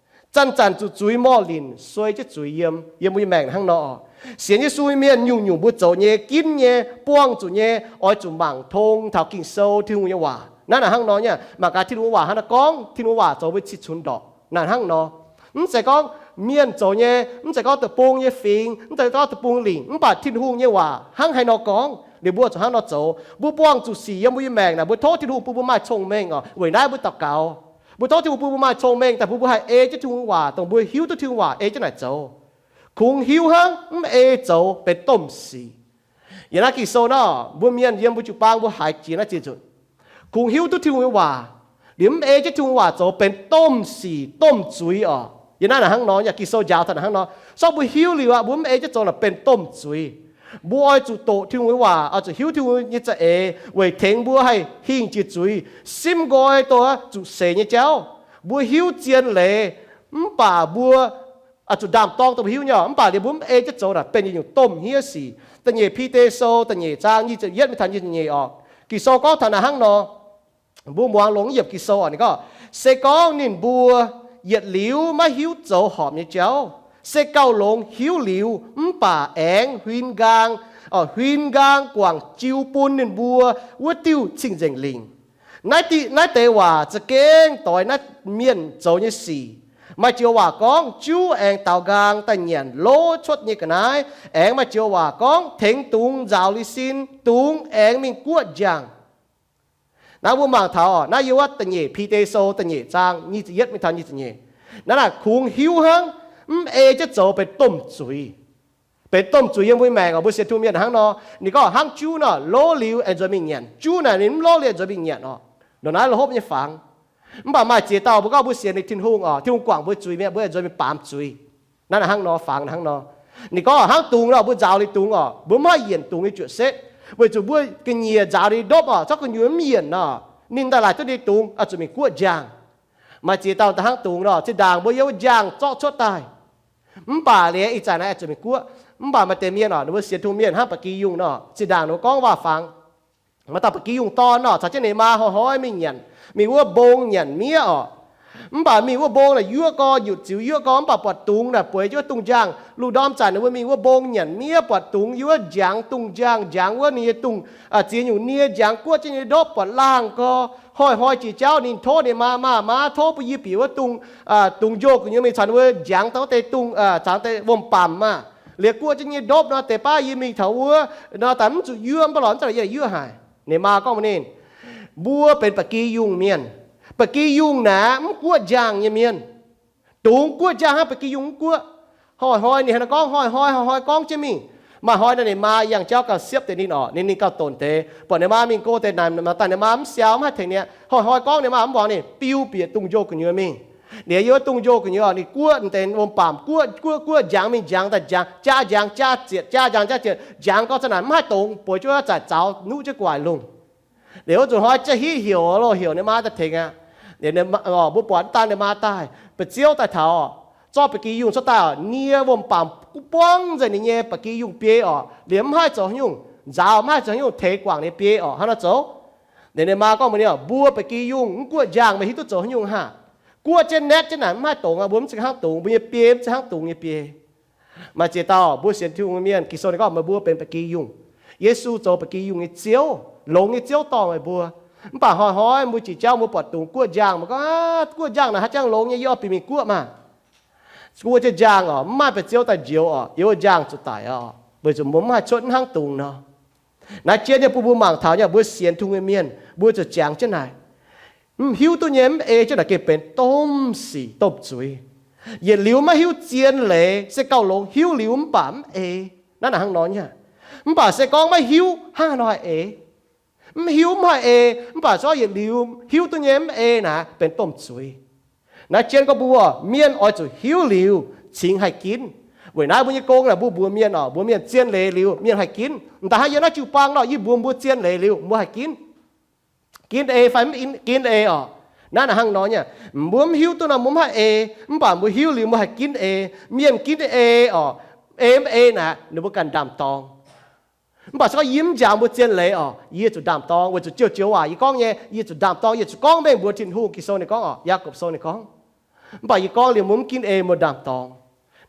Zanc-zanc zuqc zuiz morh linc suei jienv zuiz yiem, yiem mbuo nyei maengc hnangv nor. Sienx Yesu nyei mienh nyungc-nyungc mbuo zoux nyei, ginv nyei, buangh zuqc nyei, oix zuqc mangc tong taux Ging-Sou, Tin-Hungh nyei waac. Naaiv naaic hnangv nor nyei. Mangc gaax Tin-Hungh waac hnangv naaic gorngv, Tin-Hungh waac zoux mbuo cih cunx ndorqc. Naaic hnangv nor. Mv zeiz gorngv mienh zoux nyei, mv zeiz gorngv deic-bung nyei fingx, mv zeiz gorngv deic-bung lingc, mv baac Tin-Hungh nyei waac hnangv haaix nor gorngv, liuz mbuo zuqc hnangv nor zoux. Mbuo buangh zuqc sic yiem mbuo nyei maengc naaic, mbuo tov Tin-Hungh bun mbuo maaih cong-mengh oc. Weic naaiv mbuo daux gaux, mbuo tov Tin-Hungh bun mbuo maaih cong-mengh daaih bun mbuo haih ei jienv Tin-Hungh waac, dongh mbuo hiuv duqv Tin-Hungh waac ei jienv naaic zoux. Kungx hiuv hnangv mv ei zoux benx domh sic. Yiem naaiv Ging-Sou nor, mbuo mienh yiem mbuo jiu-baang mbuo haiz jiex naaiv ziex nzunc. Kungx hiuv duqv Tin-Hungh nyei waac liuz mv ei jienv Tin-Hungh waac zoux benx domh sic domh zuiz oc. Yiem naaiv naaic hnangv nor, yaac Ging-Sou njaaux taux naaic hnangv nor. Se gorngv mbuo hiuv liuz aqv, mbuo mv ei jienv zoux naaic benx domh zuiz. Mbuo oix zuqc doqc Tin-Hungh nyei waac, oix zuqc hiuv Tin-Hungh nyei za'eix weic tengx mbuo haih hingh jiex zuiz, simv nqoi dongh zuqc seix nyei jauv. Mbuo hiuv zien leiz, mv baac mbuo zuqc ndaam-dorng dongh mbuo hiuv nyei oc, mv baac liuz mbuo mv ei jienv zoux naaic benx yietc nyungc domh hniev sic. Da'nyeic Bide Sou da'nyeic zaang nyic ziepc yietv mingh taux nyic ziepc nyeic oc. Ging-Sou gorngv taux naaic hnangv nor. Mbuo muangx longx yiemc Ging-Sou oc. Ninh gorngv, se gorngv ninh mbuo yietc liuz maiv hiuv zoux horpc nyei jauv, se gauh longx hiuv liuz mv baac aengx huin nqaang, huin nqaang guangc jiu bun ninh mbuo wuov diuh cing-nzengc lingc. Naaiv, naaiv deix waac za'gengh doix naaiv mienh zoux nyei sic. Maaih joux waac gorngv, juv aengx daaux nqaang daaih nyanc lov cuotv nyei ga'naaiv. Aengx maaih joux waac gorngv, tengx dungz nzaaux li sin, dungz aengx mingh guoqv njang. Naaiv mbuo mangc taux, naaiv yiem wuov da'nyeic Bide Sou da'nyeic zaang nyic ziepc yietv mingh taux nyic ziepc nyeic. Naaiv naaic kungx hiuv hnangv, mv ei jienv zoux benx domh zuiz. Benx domh zuiz yiem mbuo maengc oc. Mbuo sienx Tin-Hungh mienh hnangv nor, ninh gorngv hnangv juv nor, lov liuz aengx nzuonx mingh nyanc. Juv naaic ninh mv lov liuz aengx nzuonx mingh nyanc oc. Ndongc naaiv lorz hopv nyei fangx. Mv baac maaih ziex dauh mbuo gorngv mbuo sienx ninh Tin-Hungh oc, Tin-Hungh guangc mbuo zuiz mi'aqv, mbuo aengx nzuonx mingh baamz zuiz. Naaiv hnangv nor fangx hnangv nor. Ninh gorngv hnangv dungz nor, mbuo nzaaux ninh dungz oc, mbuo mv haih yienc dungz nyei juoqc setv, weic zuqc mbuo ga'nyiec nzaaux ninh ndopv oc, zorqv gu'nyuoz mv yienc nor, ninh daaih laaic duqv ninh dungz, oix zuqc mingh guoqv njang. Maaih ziex dauh daaih hnangv dungz nor, zinh ndaangc mbuo yiem wuov njang zorqv cuotv daaih. Mv baac liuz ih zanc naaiv oix zuqc mingh guoqv. Mv baac maaih deix mienh oc, ninh mbuo sienx Tin-Hungh mienh hnangv ba'gi yungh nor, zinh ndaangc ninh mbuo gorngv waac-fangx, maaih dauh ba'gi yungh dorn nor, caux jienv ninh maa hnoi-hnoi mingh nyanc, mingh wuov mbong nyanc miev oc. Mv baac mingh wuov mbong naaic yuoqv gorx, nyutc ziux yuoqv gorx, mv baac buatc dungz naaic bueix jienv wuov dungz njang. Lungh ndorm zanc ninh mbuo mingh wuov mbong nyanc miev, buatc dungz yiem wuov njangx dungz njang, njangx wuov ninh nyei dungz ziex nyungc nie, njangx guoqv jienv nyei ndopv buatc laangh gorx. Hnoi-hnoi jiex jauv ninh tov ninh maa, Maa, maa, tov bun yie bieqc wuov dungz, dungz njoh gu'nyuoz mingh caux ninh mbuo njangx daaih wuov deix dungz, caux deix wuom-baamc maah, liuz guoqv jienv nyei ndopv nor, deix baav yie mingh taux wuov nor daaih mv zuqc yuoqv, mv baac lorz mv za'gengh yietc yuoqv haic. Ninh maa gorngv mbuox ninh, mbuo benx ba'gi yungh mienh. Ba'gi yungh naaic mv guoqv njang nyei mienh. Dungz guoqv njang hnangv, ba'gi yungh mv guoqv. Hnoi-hnoi ninh hnangv naaiv gorngv, hnoi-hnoi, hnoi-hnoi gorngv jienv mingh. Maaih hnoi nor ninh maa yangh jauv gauh siepv deix ninh oc, ninh, ninh gauh donc deix. Buatc ninh maa mingh go deix naaic, daaih ninh maa mv siau, mv haih tengx ninh aqv. Hnoi-hnoi gorngv ninh maa mv muangx ninh, biu bieqc dungz njoh gu'nyuoz mingh. Liuz yiem wuov dungz njoh gu'nyuoz ninh guoqv deix wuom-baamc, guoqv, guoqv, guoqv njangx mingh njangx daaih njangx, jaav njangx jaav zietc, jaav njangx jaav zietc, njangx gorx za'naaic mv haih dongz, bueix jienv wuov zanc zaux nuqv jienv gu'nguaaic lungh. Liuz wuov zuqc hnoi za'hitv heuc loh, heuc ninh maa daaih tengx aqv. Liuz mbuo buatc daaih ninh maa daaih, ba'ziouv daaih taux, zorqv ba'gi yungh cuotv daaih oc, nie wuom-baamc buangv nzengc ninh nyei ba'gi yungh biei oc, liuz mv haih zoux haaix nyungc, nzaaux mv haih zoux haaix nyungc, teix guangc ninh biei oc, hnangv nor zoux. Liuz ninh maa gorngv mbuox ninh, mbuo ba'gi yungh mv guoqv njang, meih hiuv duqv zoux haaix nyungc haah? Guoqv jienv naetv jienv naaic mv haih dongz aqv, mbuo mv zeiz hnangv dungz, mbuo nyei biei mv zeiz hnangv dungz nyei biei. Maaih ziex dauh mbuo sienx Tin-Hungh nyei mienh, Ging-Sou ninh gorngv meih mbuo benx ba'gi yungh. Yesu zoux ba'gi yungh nyei Ziouv, longx nyei Ziouv dorh meih mbuo. Mv baac hnoi-hnoi mbuo jiex jauv mbuo buatc dungz guoqv njang, mbuo gorngv, Aav, guoqv njang naaic haaix jangx longx nyei, yie oix bieqc mingh guoqv maah! Guoqv jienv njang oc, mv maaih ba'ziouv daaih njoux oc, yiem wuov njang zuqc daic oc, weic zuqc mbuo mv haih cuotv hnangv dungz nor. Naaiv jienv nyei bun mbuo mangc taux nyei, mbuo sienx Tin-Hungh nyei mienh mbuo zuqc jangx jienv naaic. Mv hiuv duqv nyei mv ei jienv naaic gengh benx domh sic domh zuiz. Yietc liuz maiv hiuv zien leiz se gauh longx, hiuv liuz mv baac mv ei. Naaiv naaic hnangv nor nyei. Mv baac se gorngv maiv hiuv hnangv haaix nor haih ei? Mv hiuv mv haih ei, mv baac se gorngv yietc liuz hiuv duqv nyei mv ei naaic benx domh zuiz. Naaiv jienv gorngv mbuo mienh oix zuqc hiuv liuz cingx haih ginv. Weic naaiv mbuo nyei gong naaic mbuo mbuox mienh oc, mbuox mienh zien leiz liuz mienh haih ginv. M'daaih hnangv yiem naaiv jiu-baang nor, yie mbuox mbuo zien leiz liuz mbuo haih ginv, ginv ei fai mv ginv ei oc. Naaiv naaic hnangv nor nyei. Mbuo mv hiuv duqv nor mbuo mv haih ei, mv baac mbuo hiuv liuz mbuo haih ginv ei. Mienh ginv ei oc, ei mv ei naaic ninh mbuo ganh ndaam-dorng. Mv baac se gorngv yie mv njangx mbuo zien leiz oc, yie zuqc ndaam-dorng weic zuqc joux-joux waac yie gorngv nyei, yie zuqc ndaam-dorng, yie zuqc gorngv mengh mbuox Tin-Hungh. Ging-Sou ninh gorngv oc, Yaagorpc Sou ninh gorngv. Mv baac yie gorngv liuz mbuo mv ginv ei, mbuo ndaam-dorng.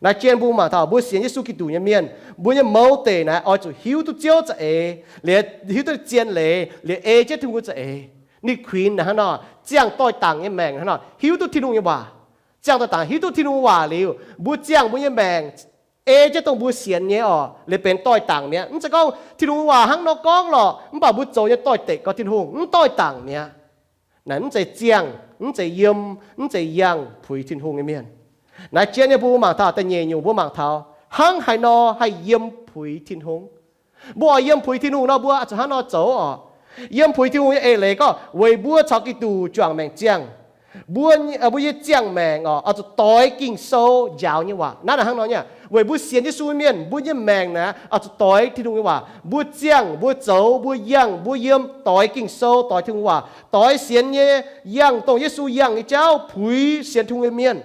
Naaiv jienv mbuo mangc taux mbuo sienx Yesu Giduc nyei mienh, mbuo nyei mouz deic naaiv oix zuqc hiuv duqv Ziouv za'eix, liuz hiuv duqv zien leiz, liuz ei jienv Tin-Hungh za'eix. Ninh kuinx naaiv hnangv nor, ziangh doix-dangc nyei maengc hnangv nor hiuv duqv Tin-Hungh nyei waac. Ziangh doix-dangc hiuv duqv Tin-Hungh waac liuz, mbuo ziangh mbuo nyei maengc ei jienv dongh mbuo sienx nyei oc, liuz benx doix-dangc mi'aqv. Mv zeiz gorngv Tin-Hungh waac hnangv nor gorngv lorqc, mv baac mbuo zoux nyei doix-dekc gau Tin-Hungh, mv doix-dangc mi'aqv. Naaiv mv zeiz ziangh, mv zeiz yiem, mv zeiz yangh puix Tin-Hungh nyei mienh. Naaiv jienv nyei mbuo mangc taux da'nyeic nyungc, mbuo mangc taux hnangv haaix nor haih yiem puix Tin-Hungh. Mbuo oix yiem puix Tin-Hungh nor, mbuo oix zuqc hnangv nor zoux oc. Yiem puix Tin-Hungh nyei eix leiz gorngv weic mbuo caux Giduc juangc maengc ziangh. Mbuo, mbuo nyei ziangh maengc oc, oix zuqc doix Ging-Sou njaaux nyei waac. Naaiv naaic hnangv nor nyei, weic mbuo sienx Yesu mienh, mbuo nyei maengc naaiv oix zuqc doix Tin-Hungh nyei waac. Mbuo ziangh, mbuo zoux, mbuo yangh, mbuo yiem, doix Ging-Sou, doix Tin-Hungh waac, doix sienx nyei, yangh dongh Yesu yangh nyei jauv, puix sienx Tin-Hungh nyei mienh.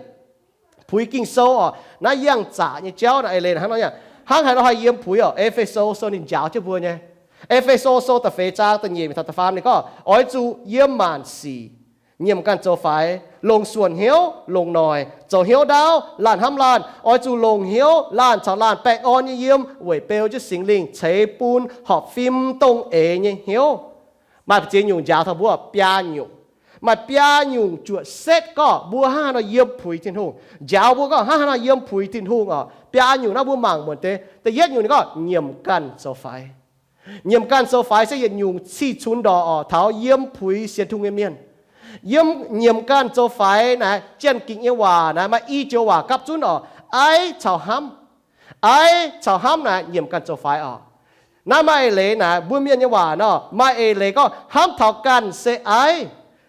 Puix Ging-Sou oc. Naaiv yangh zaqc nyei jauv naaiv eix leiz hnangv nor nyei. Hnangv haaix nor haih yiem puix oc? E^fe^so Sou ninh njaaux jienv mbuo nyei. E^fe^so Sou da'feix zaang da'nyeic mingh taux da'faam ninh gorngv, oix zuqc yiem maanc sic nyiemc ganh zoux faix, longc suonc hnyouv, longc noic, zoux hnyouv ndaauv, laanh hnamv laanh. Oix zuqc longc hnyouv laanh caux laanh baengh orn nyei yiem weic beu jienv Singx Lingh ceix bun horpc fim dongh eix nyei hnyouv. Maaih ziex nyungc njaaux taux mbuo biaa nyungc. Maaih biaa nyungc juoqc setv gorngv mbuo hnangv haaix nor yiem puix Tin-Hungh. Njaaux mbuo gorngv hnangv haaix nor yiem puix Tin-Hungh oc. Biaa nyungc naaiv mbuo mangc muonc deix. Da'yietv nyungc ninh gorngv nyiemc ganh zoux faix. Nyiemc ganh zoux faix se yietc nyungc cih cunx ndorqc oc, taux yiem puix sienx Tin-Hungh nyei mienh. Yiem nyiemc ganh zoux faix naaiv, Janx-Ging nyei waac naaiv maaih i joux waac gapv zunv oc, aiv caux hnamv. Aiv caux hnamv naaiv nyiemc ganh zoux faix oc. Naaiv maaih eix leiz naaiv mbuo mienh nyei waac nor, maaih eix leiz gorngv hnamv taux ganh se aiv.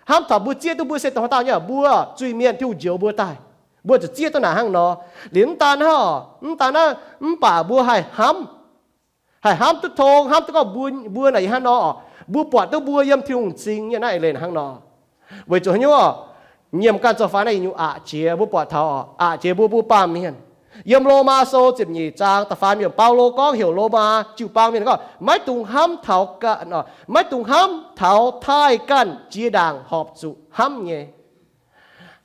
Hnamv taux mbuo zieqv duqv mbuo se dongh haaix dauh nyei, mbuo zuiz-mienh Tin-Hungh njoux mbuo daaih. Mbuo zuqc zieqv duqv naaic hnangv nor. Liuz mv daan hnangv, mv daan hnangv, mv baac mbuo haih hnamv, haih hnamv duqv tong, hnamv duqv gorngv mbuo, mbuo naaic yie hnangv nor, mbuo buatc duqv mbuo yiem Tin-Hungh m'zing nyei naaiv eix leiz hnangv nor. Weic zuqc haaix nyungc, nyiemc ganh zoux faix naaiv yietc nyungc aqc jiex, mbuo buatc taux oc, aqc jiex mbuo, mbuo baamh mienh. Yiem Lomaa Sou ziepc nyeic zaang da'faam yiemc, Baulo gorngv heuc Lomaa jiu-baang mienh gorngv, maiv dungx hnamv taux ganh, maiv dungx hnamv taux taaih ganh jiex ndaangc horpc zuqc hnamv nyei.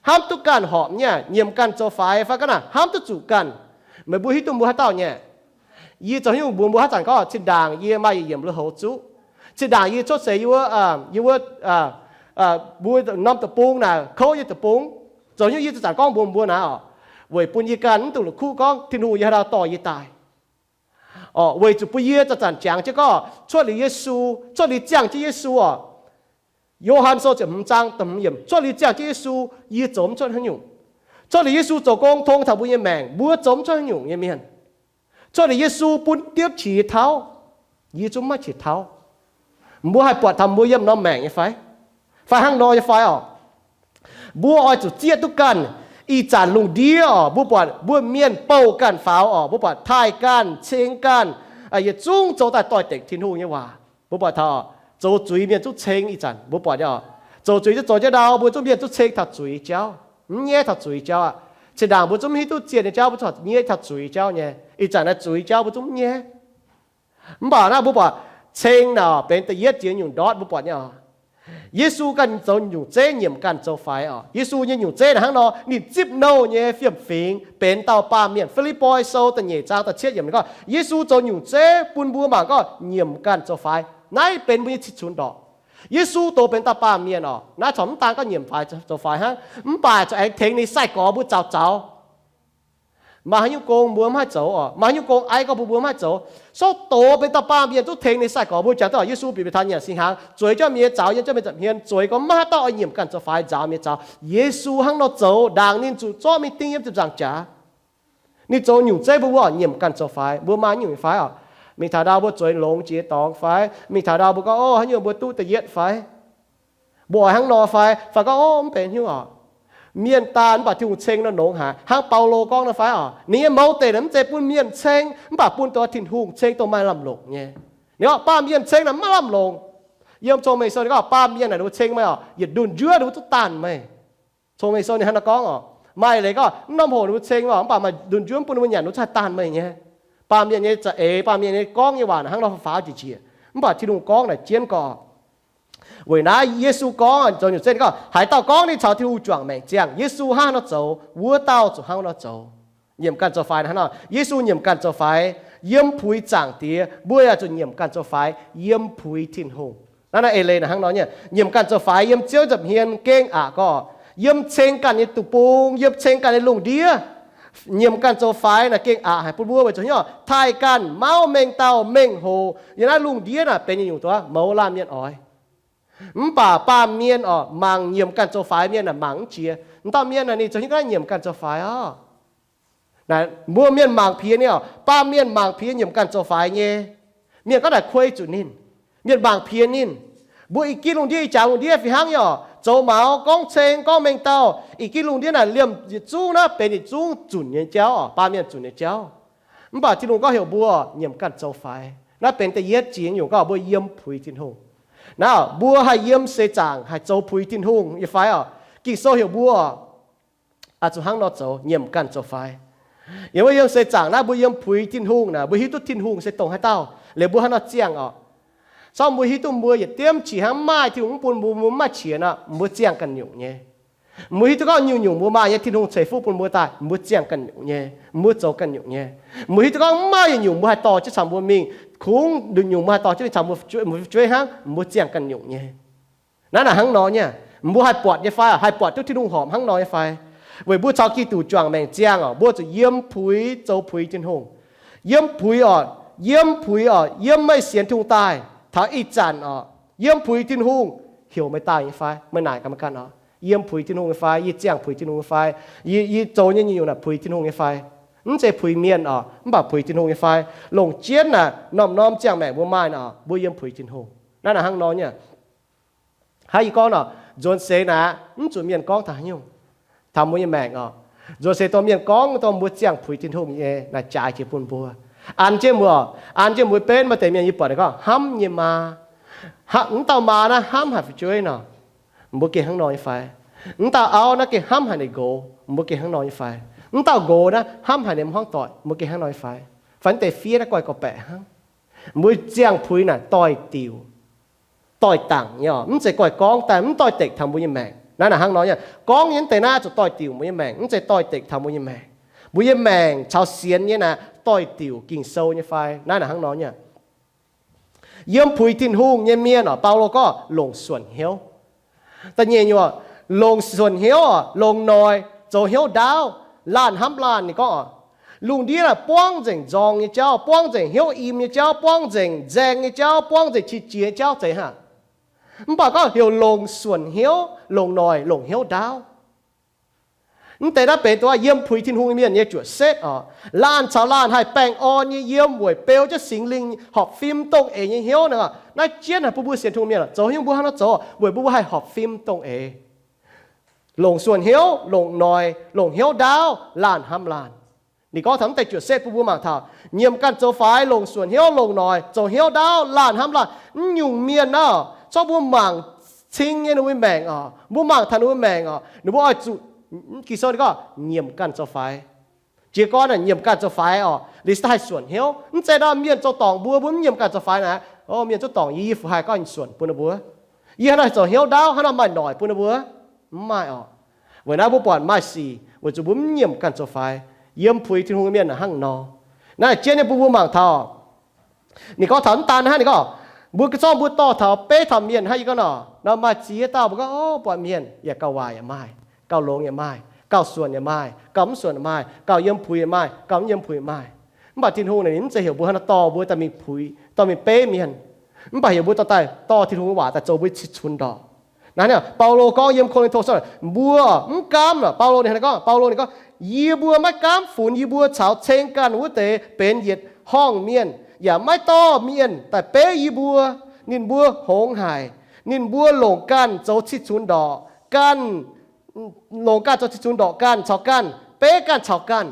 Hnamv duqv ganh horpc nyei, nyiemc ganh zoux faix fai ga'naaiv hnamv duqv zuqc ganh. Meih mbuo hiuv duqv mbuo haaix dauh nyei? Yie zoux haaix nyungc mbuox mbuo haaix zanc gorngv zinh ndaangc yie maaih yietc yiemc lui-houx zuqv, zinh ndaangc yie cuotv seix yie wuov, yie wuov, mbuo norm deic-bung naaic kouv nyei deic-bung, zoux haaix nyungc yie zanc-zanc gorngv mbuox mbuo naaiv oc, weic bun yie ganh mv dungx la'kuqv gorngv Tin-Hungh yiem haaix ndau dorh yie daaih. Oc, weic zuqc bun yie zanc-zanc jangx jienv gorngv cuotv liuz Yesu, cuotv liuz ziangh jienv Yesu oc. Yo^han Sou ziepc hmz zaang da'hmz yiemc, cuotv liuz ziangh jienv Yesu, yie zoux mv cuotv haaix nyungc. Cuotv liuz Yesu zoux gong tong taux mbuo nyei maengc, mbuo zoux mv cuotv haaix nyungc nyei mienh. Cuotv liuz Yesu bun diepv qiex tauv, yie zungv maiv qiex tauv. Mbuo haih buatc taux mbuo yiem norm maengc nyei fai? Fai hnangv nor nyei fai oc? Mbuo oix zuqc zieqv duqv ganh. Ih zanc lungh ndiev oc, mbuo buatc mbuo mienh bouh ganh faaux oc, mbuo buatc taaih ganh, ceng ganh, yietc zungv zoux daaih doix-dekc Tin-Hungh nyei waac. Mbuo buatc taux zoux zuiz mienh zungv ceng. Ih zanc mbuo buatc nyei oc, zoux zuiz zungv zoux jienv ndau, mbuo zungv mienh zungv ceng taux zuiz jauv, mv nyaiv taux zuiz jauv aqv. Zinh ndaangc mbuo zungv mv hiuv duqv zieqv nyei jauv, mbuo zungv nyaiv taux zuiz jauv nyei. Ih zanc naaiv zuiz jauv mbuo zungv mv nyaiv. Mv baac naaiv mbuo buatc ceng naaic benx da'yietv jiex nyungc ndortv mbuo buatc nyei oc. Yesu ganh zoux nyungc zeiv nyiemc ganh zoux faix oc. Yesu nyei nyungc zeiv naaic hnangv nor, ninh zipv nouh nyei fiem-fingx benx dauh baamh mienh. Fi^lipv^poi Sou da'nyeic zaang da'cietv yiemc ninh gorngv, Yesu zoux nyungc zeiv bun mbuo mangc gorngv nyiemc ganh zoux faix. Naaiv benx mbuo nyei cih cunx ndorqc. Yesu doz benx dauh baamh mienh oc. Naaiv corc mv daan gorngv nyiemc faix zoux faix hnangv, mv baac corc aengx tengx ninh sai-gorx mbuo zaux zaux. Maaih haaix nyungc gong mbuo mv haih zoux oc, maaih haaix nyungc gong aiv gorngv mbuo mbuo mv haih zoux. Sou doz benx dauh baamh mienh zungv tengx ninh sai-gorx mbuo jangx duqv oc. Yesu bieqc mingh taux nyanc singx hnaangx, zueiz jauv mienh nyei zaux, yiem jauv mienh nza'hmien, zueiz gorngv maiv haaix dauh oix nyiemc ganh zoux faix nzaaux mienh nyei zaux. Yesu hnangv nor zoux, ndaangc ninh zuqc zorqv mingh ding yiem ziepc nzaangc jaax. Ninh zoux nyungc zeiv bun mbuo oc, nyiemc ganh zoux faix. Mbuo maaih nyungc fai oc? Mingh taux ndau mbuo zueiz longx jiex dorngx fai? Mingh taux ndau mbuo gorngv, o, haaix nyungc mbuo duqv da'yietv fai? Mbuo oix hnangv nor fai? Fai gorngv, o, mv benx hnyouv oc, mienh daanh mv baac Tin-Hungh ceng nor longx haic, hnangv Baulo gorngv nor fai oc? Ninh nyei mouz deic naaic mv zeiz bun mienh ceng, mv baac bun dongh Tin-Hungh ceng dongh maaih lamh longc nyei. Ninh gorngv baamh mienh ceng naaic mv maaih lamh longc. Yiem Cong-Mengh Sou ninh gorngv baamh mienh naaic ninh mbuo ceng meih oc, yietc ndunh njuov ninh mbuo zungv daanh meih. Cong-Mengh Sou ninh hnangv nor gorngv oc. Maaih leiz gorngv mv norm hoc ninh mbuo ceng oc, mv baac maaih ndunh njuov bun ninh mbuo nyanc ninh mbuo zungv haih daanh meih nyei. Baamh mienh nyei za'eix, baamh mienh nyei gorngv nyei waac hnangv nor faaux faaux jiex jiex. Mv baac Tin-Hungh gorngv naaic jienv gorngv, weic naaiv Yesu gorngv zoux nyungc zeiv, ninh gorngv haaix dauh gorngv ninh caux Tin-Hungh juangc maengc ziangh, Yesu hnangv haaix nor zoux, wuov dauh zuqc hnangv nor zoux. Nyiemc ganh zoux faix hnangv nor, Yesu nyiemc ganh zoux faix, yiem puix Zaangc Diex, mbuo yaac zuqc nyiemc ganh zoux faix yiem puix Tin-Hungh. Naaiv naaiv eix leiz naaic hnangv nor nyei, nyiemc ganh zoux faix yiem Ziouv nza'hmien gengh aqc gorngv, yiem ceng ganh nyei deic-bung, yiem ceng ganh nyei lungh ndiev, nyiemc ganh zoux faix naaic gengh aqc haic bun mbuo weic zuqc hnyouv taaih ganh, mauv mengh dauh mengh hoc yiem naaiv lungh ndiev naaic benx nyungc-nyungc doz mouz laanh mienh oix. Mv baac baamh mienh oc, mangc nyiemc ganh zoux faix mienh naaic mangc mv jiex. M'dauh mienh naaic ninh zoux hnyouv ganh nyiemc ganh zoux faix oc. Naaic mbuo mienh mangc piex nyei oc, baamh mienh mangc piex nyiemc ganh zoux faix nyei. Mienh gorngv naaic kuei zuqc ninh. Mienh mangc piex ninh. Mbuo ih gin lungh ndiev, ih jaax lungh ndiev fih hnangv nyei oc, zoux maux, gorngv ceng, gorngv mengh dauh, ih gin lungh ndiev naaic liemh yietc zungv naaiv benx yietc zungv zunc nyei jauv oc, baamh mienh zunc nyei jauv. Mv baac Tin-Hungh gorngv heuc mbuo nyiemc ganh zoux faix. Naaiv benx da'yietv jiex nyungc gorngv mbuo yiem puix Tin-Hungh. Naaiv mbuo haih yiem seix zaangc haih zoux puix Tin-Hungh nyei fai oc? Ging-Sou heuc mbuo zuqc hnangv nor zoux, nyiemc ganh zoux faix. Yiem wuov yiem seix zaangc naaiv mbuo yiem puix Tin-Hungh naaic, mbuo hiuv duqv Tin-Hungh se dongh haaix dauh liuz mbuo hnangv nor ziangh oc. Corc mbuo hiuv duqv mbuo yietc diemv qiex hnangv, maaih Tin-Hungh mv bun mbuo, mbuo mv maaih qiex nor, mbuo ziangh ganh nyungc nyei. Mbuo hiuv duqv gorngv nyungc-nyungc mbuo maaih nyei Tin-Hungh ceix fuqv bun mbuo daaih, mbuo ziangh ganh nyungc nyei, mbuo zoux ganh nyungc nyei. Mbuo hiuv duqv gorngv mv maaih yietc nyungc mbuo haih dorh jienv caux mbuo mingh, kungx nduqc nyungc mbuo haih dorh jienv mingh caux mbuo fu'jueiv hnangv, mbuo ziangh ganh nyungc nyei. Naaiv naaic hnangv nor nyei, mbuo haih buatc nyei fai? Haih buatc duqv Tin-Hungh horpc hnangv nor nyei fai? Weic mbuo caux Giduc juangc maengc ziangh oc, mbuo zuqc yiem puix zoux puix Tin-Hungh. Yiem puix oc, yiem puix oc, yiem meih sienx Tin-Hungh daaih taux ih zanc oc, yiem puix Tin-Hungh heuc meih daaih nyei fai? Meih naaic gaax meih ganh oc, yiem puix Tin-Hungh nyei fai? Yie ziangh puix Tin-Hungh nyei fai? Yie, yie zoux nyei nyungc-nyungc naaic puix Tin-Hungh nyei fai? Mv zeiz puix mienh oc, mv baac puix Tin-Hungh nyei fai? Longc jienv naaic norm-norm ziangh maengc mbuo maaih naaic, mbuo yiem puix Tin-Hungh. Naaiv naaic hnangv nor nyei. Hnangv yie gorngv nor, nzuonx seix naaic mv zuqc mienh gorngv taux haaix nyungc taux mbuo nyei maengc oc. Nzuonx seix dongh mienh gorngv dongh mbuo ziangh puix Tin-Hungh nyei naaic jaaix jiex bun mbuo. An jienv mbuo, an jienv mbuo benv maaih deix mienh yie buatc ninh gorngv hnamv nyei maa. Wuov dauh maa naaiv hnamv haic fu'jueiv nor, mbuo gengh hnangv nor nyei fai? Wuov dauh auv naaiv gengh hnamv haic ninh nqox, mbuo gengh hnangv nor nyei fai? Wuov dauh nqox naaiv hnamv haic ninh hmuangv doic, mbuo gengh hnangv nor nyei fai? Fai wuov deix fiev naaiv goiv gorqv-baeqc hnangv. Mbuo ziangh puix naaic doix-diuc, doix-dangc nyei oc. Mv zeiz goiv gorngv daaih mv doix-dekc taux mbuo nyei maengc. Naaiv naaic hnangv nor nyei. Gorngv nyei wuov deix naaiv zuqc doix-diuc mbuo nyei maengc, mv zeiz doix-dekc taux mbuo nyei maengc. Mbuo nyei maengc caux sienx nyei naaic doix-diuc Ging-Sou nyei fai? Naaiv naaic hnangv nor nyei. Yiem puix Tin-Hungh nyei mienh oc, Baulo gorngv longc suonc hnyouv. Da'nyeic nyungc, longc suonc hnyouv oc, longc noic, zoux hnyouv ndaauv, laanh hnamv laanh. Ninh gorngv oc, lungh ndiev naaic buangv nzengc nzorng nyei jauv, buangv nzengc hnyouv im nyei jauv, buangv nzengc nzaeng nyei jauv, buangv nzengc qiex jiez nyei jauv zeiz hnangv. Mv baac gorngv heuc longc suonc hnyouv, longc noic, longc hnyouv ndaauv. Mv deix naaiv benx dongh yiem puix Tin-Hungh nyei mienh nyei juoqc setv oc. Laanh caux laanh haih baengh orn nyei yiem weic beu jienv Singx Lingh horpc fim dongh eix nyei hnyouv nor. Naaiv jienv naaic bun mbuo sienx Tin-Hungh mienh zoux hnyouv mbuo hnangv nor zoux weic mbuo mbuo haih horpc fim dongh eix, longc suonc hnyouv, longc noic, longc hnyouv ndaauv, laanh hnamv laanh. Ninh gorngv taux mv deix juoqc setv bun mbuo mangc taux nyiemc ganh zoux faix, longc suonc hnyouv, longc noic, zoux hnyouv ndaauv, laanh hnamv laanh. Mv nyungc mienh naaiv, corc mbuo mangc cing nyei ninh mbuo maengc oc, mbuo mangc taux ninh mbuo maengc oc, ninh mbuo oix zuqc, Ging-Sou ninh gorngv nyiemc ganh zoux faix. Jiez gorn nyiemc ganh zoux faix oc, liuz se daaih haih suonc hnyouv. Mv zeiz nor mienh zoux dorngc mbuo, mbuo mv nyiemc ganh zoux faix naaic, o, mienh zungv dorngc yie, yie fu haih gorngv suonc bun ninh mbuo. Yie hnangv naaiv zoux hnyouv ndaauv, hnangv naaiv maaih noic bun ninh mbuo. Mv maaih oc. Weic naaiv mbuo buatc maaih sic weic zuqc mbuo mv nyiemc ganh zoux faix. Yiem puix Tin-Hungh nyei mienh hnangv nor. Naaiv jienv nyei bun mbuo mangc taux, ninh gorngv taux mv daan hnangv, ninh gorngv mbuo ga'zorng mbuo dorh taux beiv taux mienh hnangv, yie gorngv nor, nor maaih ziex dauh mbuo gorngv, o, buatc mienh yaac gauh waaic yaac maaih, gauh longx yaac maaih, gauh suonc yaac maaih, gauh mv suonc yaac maaih, gauh yiem puix yaac maaih, gauh mv yiem puix yaac maaih. Mv baac Tin-Hungh naaic ninh mv zeiz heuc mbuo hnangv nor dorh mbuo daaih mingh puix, dorh mingh beiv mienh. Mv baac heuc mbuo dorh daaih dorh Tin-Hungh nyei waac daaih zoux mbuo cih cunx ndorqc. Naaiv, Baulo gorngv yiem Ko^lin^to, mbuo mv gaamv. Baulo ninh hnangv naaiv gorngv, Baulo ninh gorngv, yie mbuo maiv gaamv funx yie mbuo caux ceng ganh wuov deix benx yietc horngh mienh, yaac maiv dorh mienh daaih beiv yie mbuo. Ninh mbuo hngongx haic. Ninh mbuo longc ganh zoux cih cunx ndorqc ganh, longc ganh zoux cih cunx ndorqc ganh caux ganh, beiv ganh caux ganh.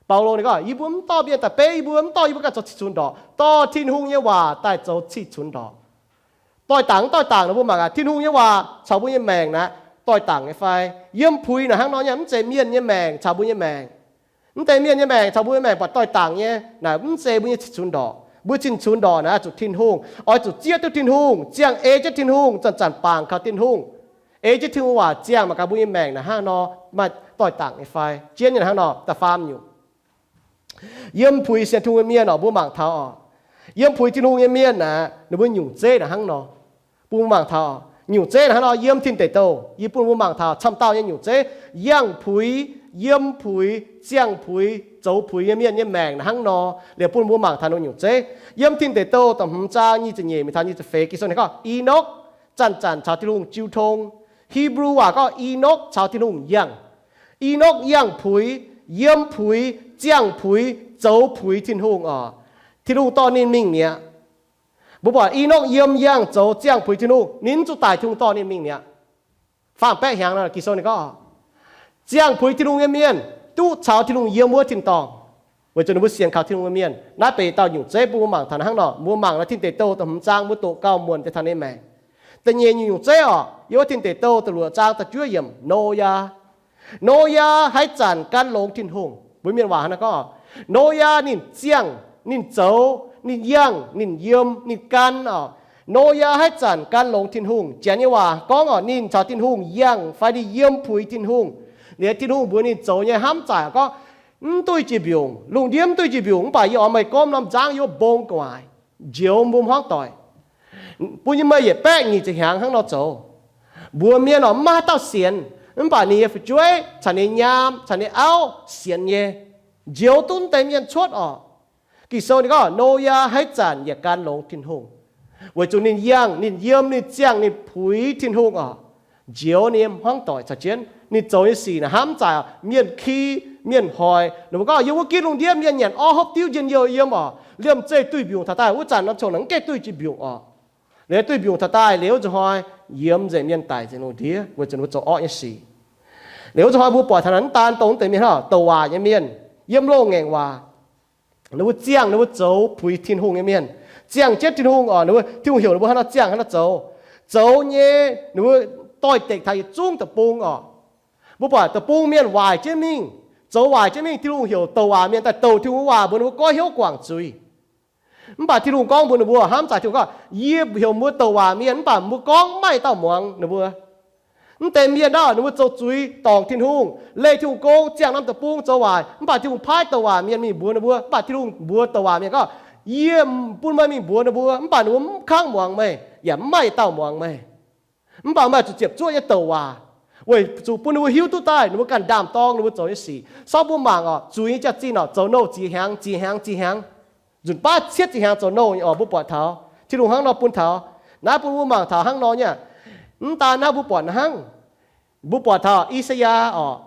Baulo ninh gorngv, yie mbuo mv dorh mienh daaih beiv yie mbuo, mv dorh yie mbuo ganh zoux cih cunx ndorqc, dorh Tin-Hungh nyei waac daaih zoux cih cunx ndorqc. Doix-dangc, doix-dangc, mbuo mangc aqv, Tin-Hungh nyei waac caux mbuo nyei maengc naaic doix-dangc nyei fai? Yiem puix naaic hnangv nor nyei, mv zeiz mienh nyei maengc caux mbuo nyei maengc. Mv deix mienh nyei maengc caux mbuo nyei maengc buatc doix-dangc nyei naaic, mv zeiz mbuo nyei cih cunx ndorqc. Mbuo cih cunx ndorqc naaic oix zuqc Tin-Hungh, oix zuqc zieqv duqv Tin-Hungh, ziangh ei jienv Tin-Hungh, zanc-zanc bangc kaux Tin-Hungh, ei jienv Tin-Hungh waac ziangh mangc gaax mbuo nyei maengc naaic hnangv nor maaih doix-dangc nyei fai. Jienv nyei hnangv nor da'faam nyungc. Yiem puix sienx Tin-Hungh nyei mienh oc, mbuo mangc taux oc. Yiem puix Tin-Hungh nyei mienh naaic, ninh mbuo nyungc zeiv naaic hnangv nor. Bun mbuo mangc taux nyungc zeiv naaic hnangv nor yiem Tin Deic Douh, yie bun mbuo mangc taux camv dauh nyei nyungc zeiv, yangh puix, yiem puix, ziangh puix, zoux puix nyei mienh nyei maengc naaic hnangv nor. Liuz bun mbuo mangc taux ninh nyungc zeiv. Yiem Tin Deic Douh da'hmz zaang nyic ziepc nyeic mingh taux nyic ziepc feix, Ging-Sou ninh gorngv Enokv zanc-zanc caux Tin-Hungh jiu tong. Hipv^lu waac gorngv Enokv caux Tin-Hungh yangh. Enokv yangh puix, yiem puix, ziangh puix, zoux puix Tin-Hungh oc. Tin-Hungh dorh ninh mingh mi'aqv. Mbuo buatc Enokv yiem yangh zoux ziangh puix Tin-Hungh, ninh mv zuqc daic, Tin-Hungh dorh ninh mingh mi'aqv. Faam-baeqv hnyangx nor, Ging-Sou ninh gorngv, ziangh puix Tin-Hungh nyei mienh duqv caux Tin-Hungh yiem wuov tin-dorngh, weic zuqc ninh mbuo sienx kaux Tin-Hungh nyei mienh. Naaiv benx dauh nyungc zeiv bun mbuo mangc taux hnangv nor. Mbuo mangc nor Tin Deic Douh da'hmz zaang, mbuo doqc gauh muonc deix taux ninh maengc. Da'nyeic nyungc zeiv oc, yiem wuov Tin Deic Douh da'luoqc zaang da'juov yiemc, Noyaa. Noyaa haaix zanc gan longx Tin-Hungh. Mbuo mienh waac hnangv naaiv gorngv, Noyaa ninh ziangh, ninh zoux, ninh yangh, ninh yiem, ninh gan oc. Noyaa haaix zanc gan longx Tin-Hungh. Janx nyei waac gorngv oc, ninh caux Tin-Hungh yangh fai ninh yiem puix Tin-Hungh. Liuz Tin-Hungh mbuox ninh zoux nyei hnamv zaaic gorngv, mv duqv jiex mbiungc, lungh ndiev mv duqv jiex mbiungc, mv baac yie oix meih gomv norm nzangv yiem wuov mbong gu'nguaaic, njoux mbuo hmuangv doic, bun yie meih yietc baeqv nyic ziepc hnyangx hnangv nor zoux. Mbuox mienh oc, mv maaih haaix dauh sienx, mv baac ninh nyei fu'jueiv caux ninh nyaam caux ninh auv sienx nyei, njoux duqv deix mienh cuotv oc. Ging-Sou ninh gorngv Noyaa haaix zanc yaac gan longx Tin-Hungh, weic zuqc ninh yangh, ninh yiem, ninh ziangh, ninh puix Tin-Hungh oc, njoux ninh nyei hmuangv doic caux jienv. Ninh zoux nyei sic naaic hnamv zaaic oc, mienh ki, mienh hoic. Ninh mbuo gorngv yiem wuov ginv lungh ndiev mienh nyanc orv hopv diuv njien-youh yiem oc. Liemh zeih duih mbiungc taux daaih, wuov zanc norm qongx naaic mv gaengh duih jiex mbiungc oc. Liuz duih mbiungc taux daaih liuz nzunc hnoi, yiemx nzengc mienh daic nzengc lungh ndiev weic zuqc ninh mbuo zoux orqv nyei sic. Liuz nzunc hnoi mbuo buatc taux naaiv, mv daan dongh wuov deix mienh hnangv, douc waac nyei mienh, yiem loz-ngaengc waac, ninh mbuo ziangh ninh mbuo zoux puix Tin-Hungh nyei mienh, ziangh jienv Tin-Hungh oc. Ninh mbuo, Tin-Hungh heuc ninh mbuo hnangv nor ziangh, hnangv nor zoux, zoux nyei, ninh mbuo doix-dekc taux yietc zungv deic-bung oc. Mbuo buatc deic-bung mienh waaic jienv mingh, zoux waaic jienv mingh, Tin-Hungh heuc douc waac mienh daaih douc Tin-Hungh waac mbuox ninh mbuo goiv hnyouv guangc zuiz. Mv baac Tin-Hungh gorngv mbuox ninh mbuo, hnamv zaqc Tin-Hungh gorngv, Yie heuc mbuo douc waac mienh, mv baac mbuo gorngv maiv maaih dauh muangx ninh mbuo. Mv deix mienh naaiv, ninh mbuo zoux zuiz dorngc Tin-Hungh, leih Tin-Hungh gong, ziangh norm deic-bung zoux waaic, mv baac Tin-Hungh paaiv douc waac mienh mingh mbuox ninh mbuo. Mv baac Tin-Hungh mbuox douc waac mienh gorngv, Yie bun meih mingh mbuox ninh mbuo, mv baac ninh mbuo mv kangv muangx meih, yaac mv maaih dauh muangx meih. Mv baac meih zuqc ziepc zuoqv nyei douc waac, weic zuqc bun ninh mbuo hiuv duqv daaih ninh mbuo ganh ndaam-dorng ninh mbuo zoux nyei sic. Sorng mbuo mangc oc, zuiz nyei jaax-zinh oc, zoux nouh ziex hnyangx, ziex hnyangx, ziex hnyangx, nzunc baav cietv ziex hnyangx zoux nouh nyei oc. Mbuo buatc taux Tin-Hungh hnangv nor bun taux. Naaiv bun mbuo mangc taux hnangv nor nyei aqv. Mv daan naaiv mbuo buatc hnangv, mbuo buatc taux I^saa^yaa oc,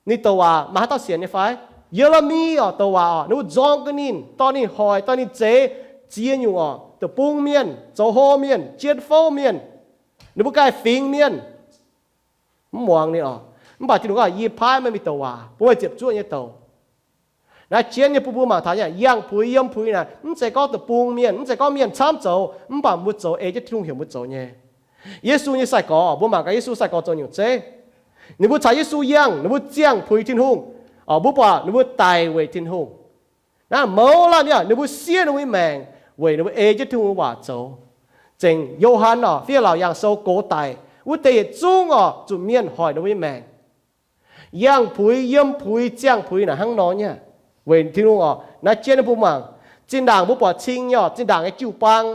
ninh douc waac maaih haaix dauh sienx nyei fai? Ye^le^mi oc, douc waac oc, ninh mbuo nzorng ga'ninh, dorh ninh hoic, dorh ninh zeix ziex nyungc oc, deic-bung mienh, zoux hlo mienh, jien fouv mienh, ninh mbuo ganh fingx mienh, mv muangx ninh oc. Mv baac Tin-Hungh gorngv, Yie paaiv meih mingh douc waac, bun meih ziepc zuoqv nyei douc. Naaiv jienv nyei bun mbuo mangc taux nyei aqv, yangh puix yiem puix naaic, mv zeiz gorngv deic-bung mienh, mv zeiz gorngv mienh camv zoux, mv baac mbuo zoux ei jienv Tin-Hungh heuc mbuo zoux nyei. Yesu nyei sai-gorx, mbuo mangc gaax Yesu sai-gorx zoux nyungc zeiv. Ninh mbuo caux Yesu yangh, ninh mbuo ziangh puix Tin-Hungh, mbuo buatc ninh mbuo daic weic Tin-Hungh. Naaiv mouz laanh mienh, ninh mbuo siev ninh mbuo nyei maengc weic ninh mbuo ei jienv Tin-Hungh nyei waac zoux. Zengc Yo^han oc, fiev Laauc Yaangh Sou gox daic wuov deix yietc zungv oc, zuqc mienh hoic ninh mbuo nyei maengc. Yangh puix, yiem puix, ziangh puix naaic hnangv nor nyei aqv. Weic Tin-Hungh oc, naaiv jienv ninh mbuo mangc, zinh ndaangc mbuo buatc cing nyei oc, zinh ndaangc nyei jiu-baang,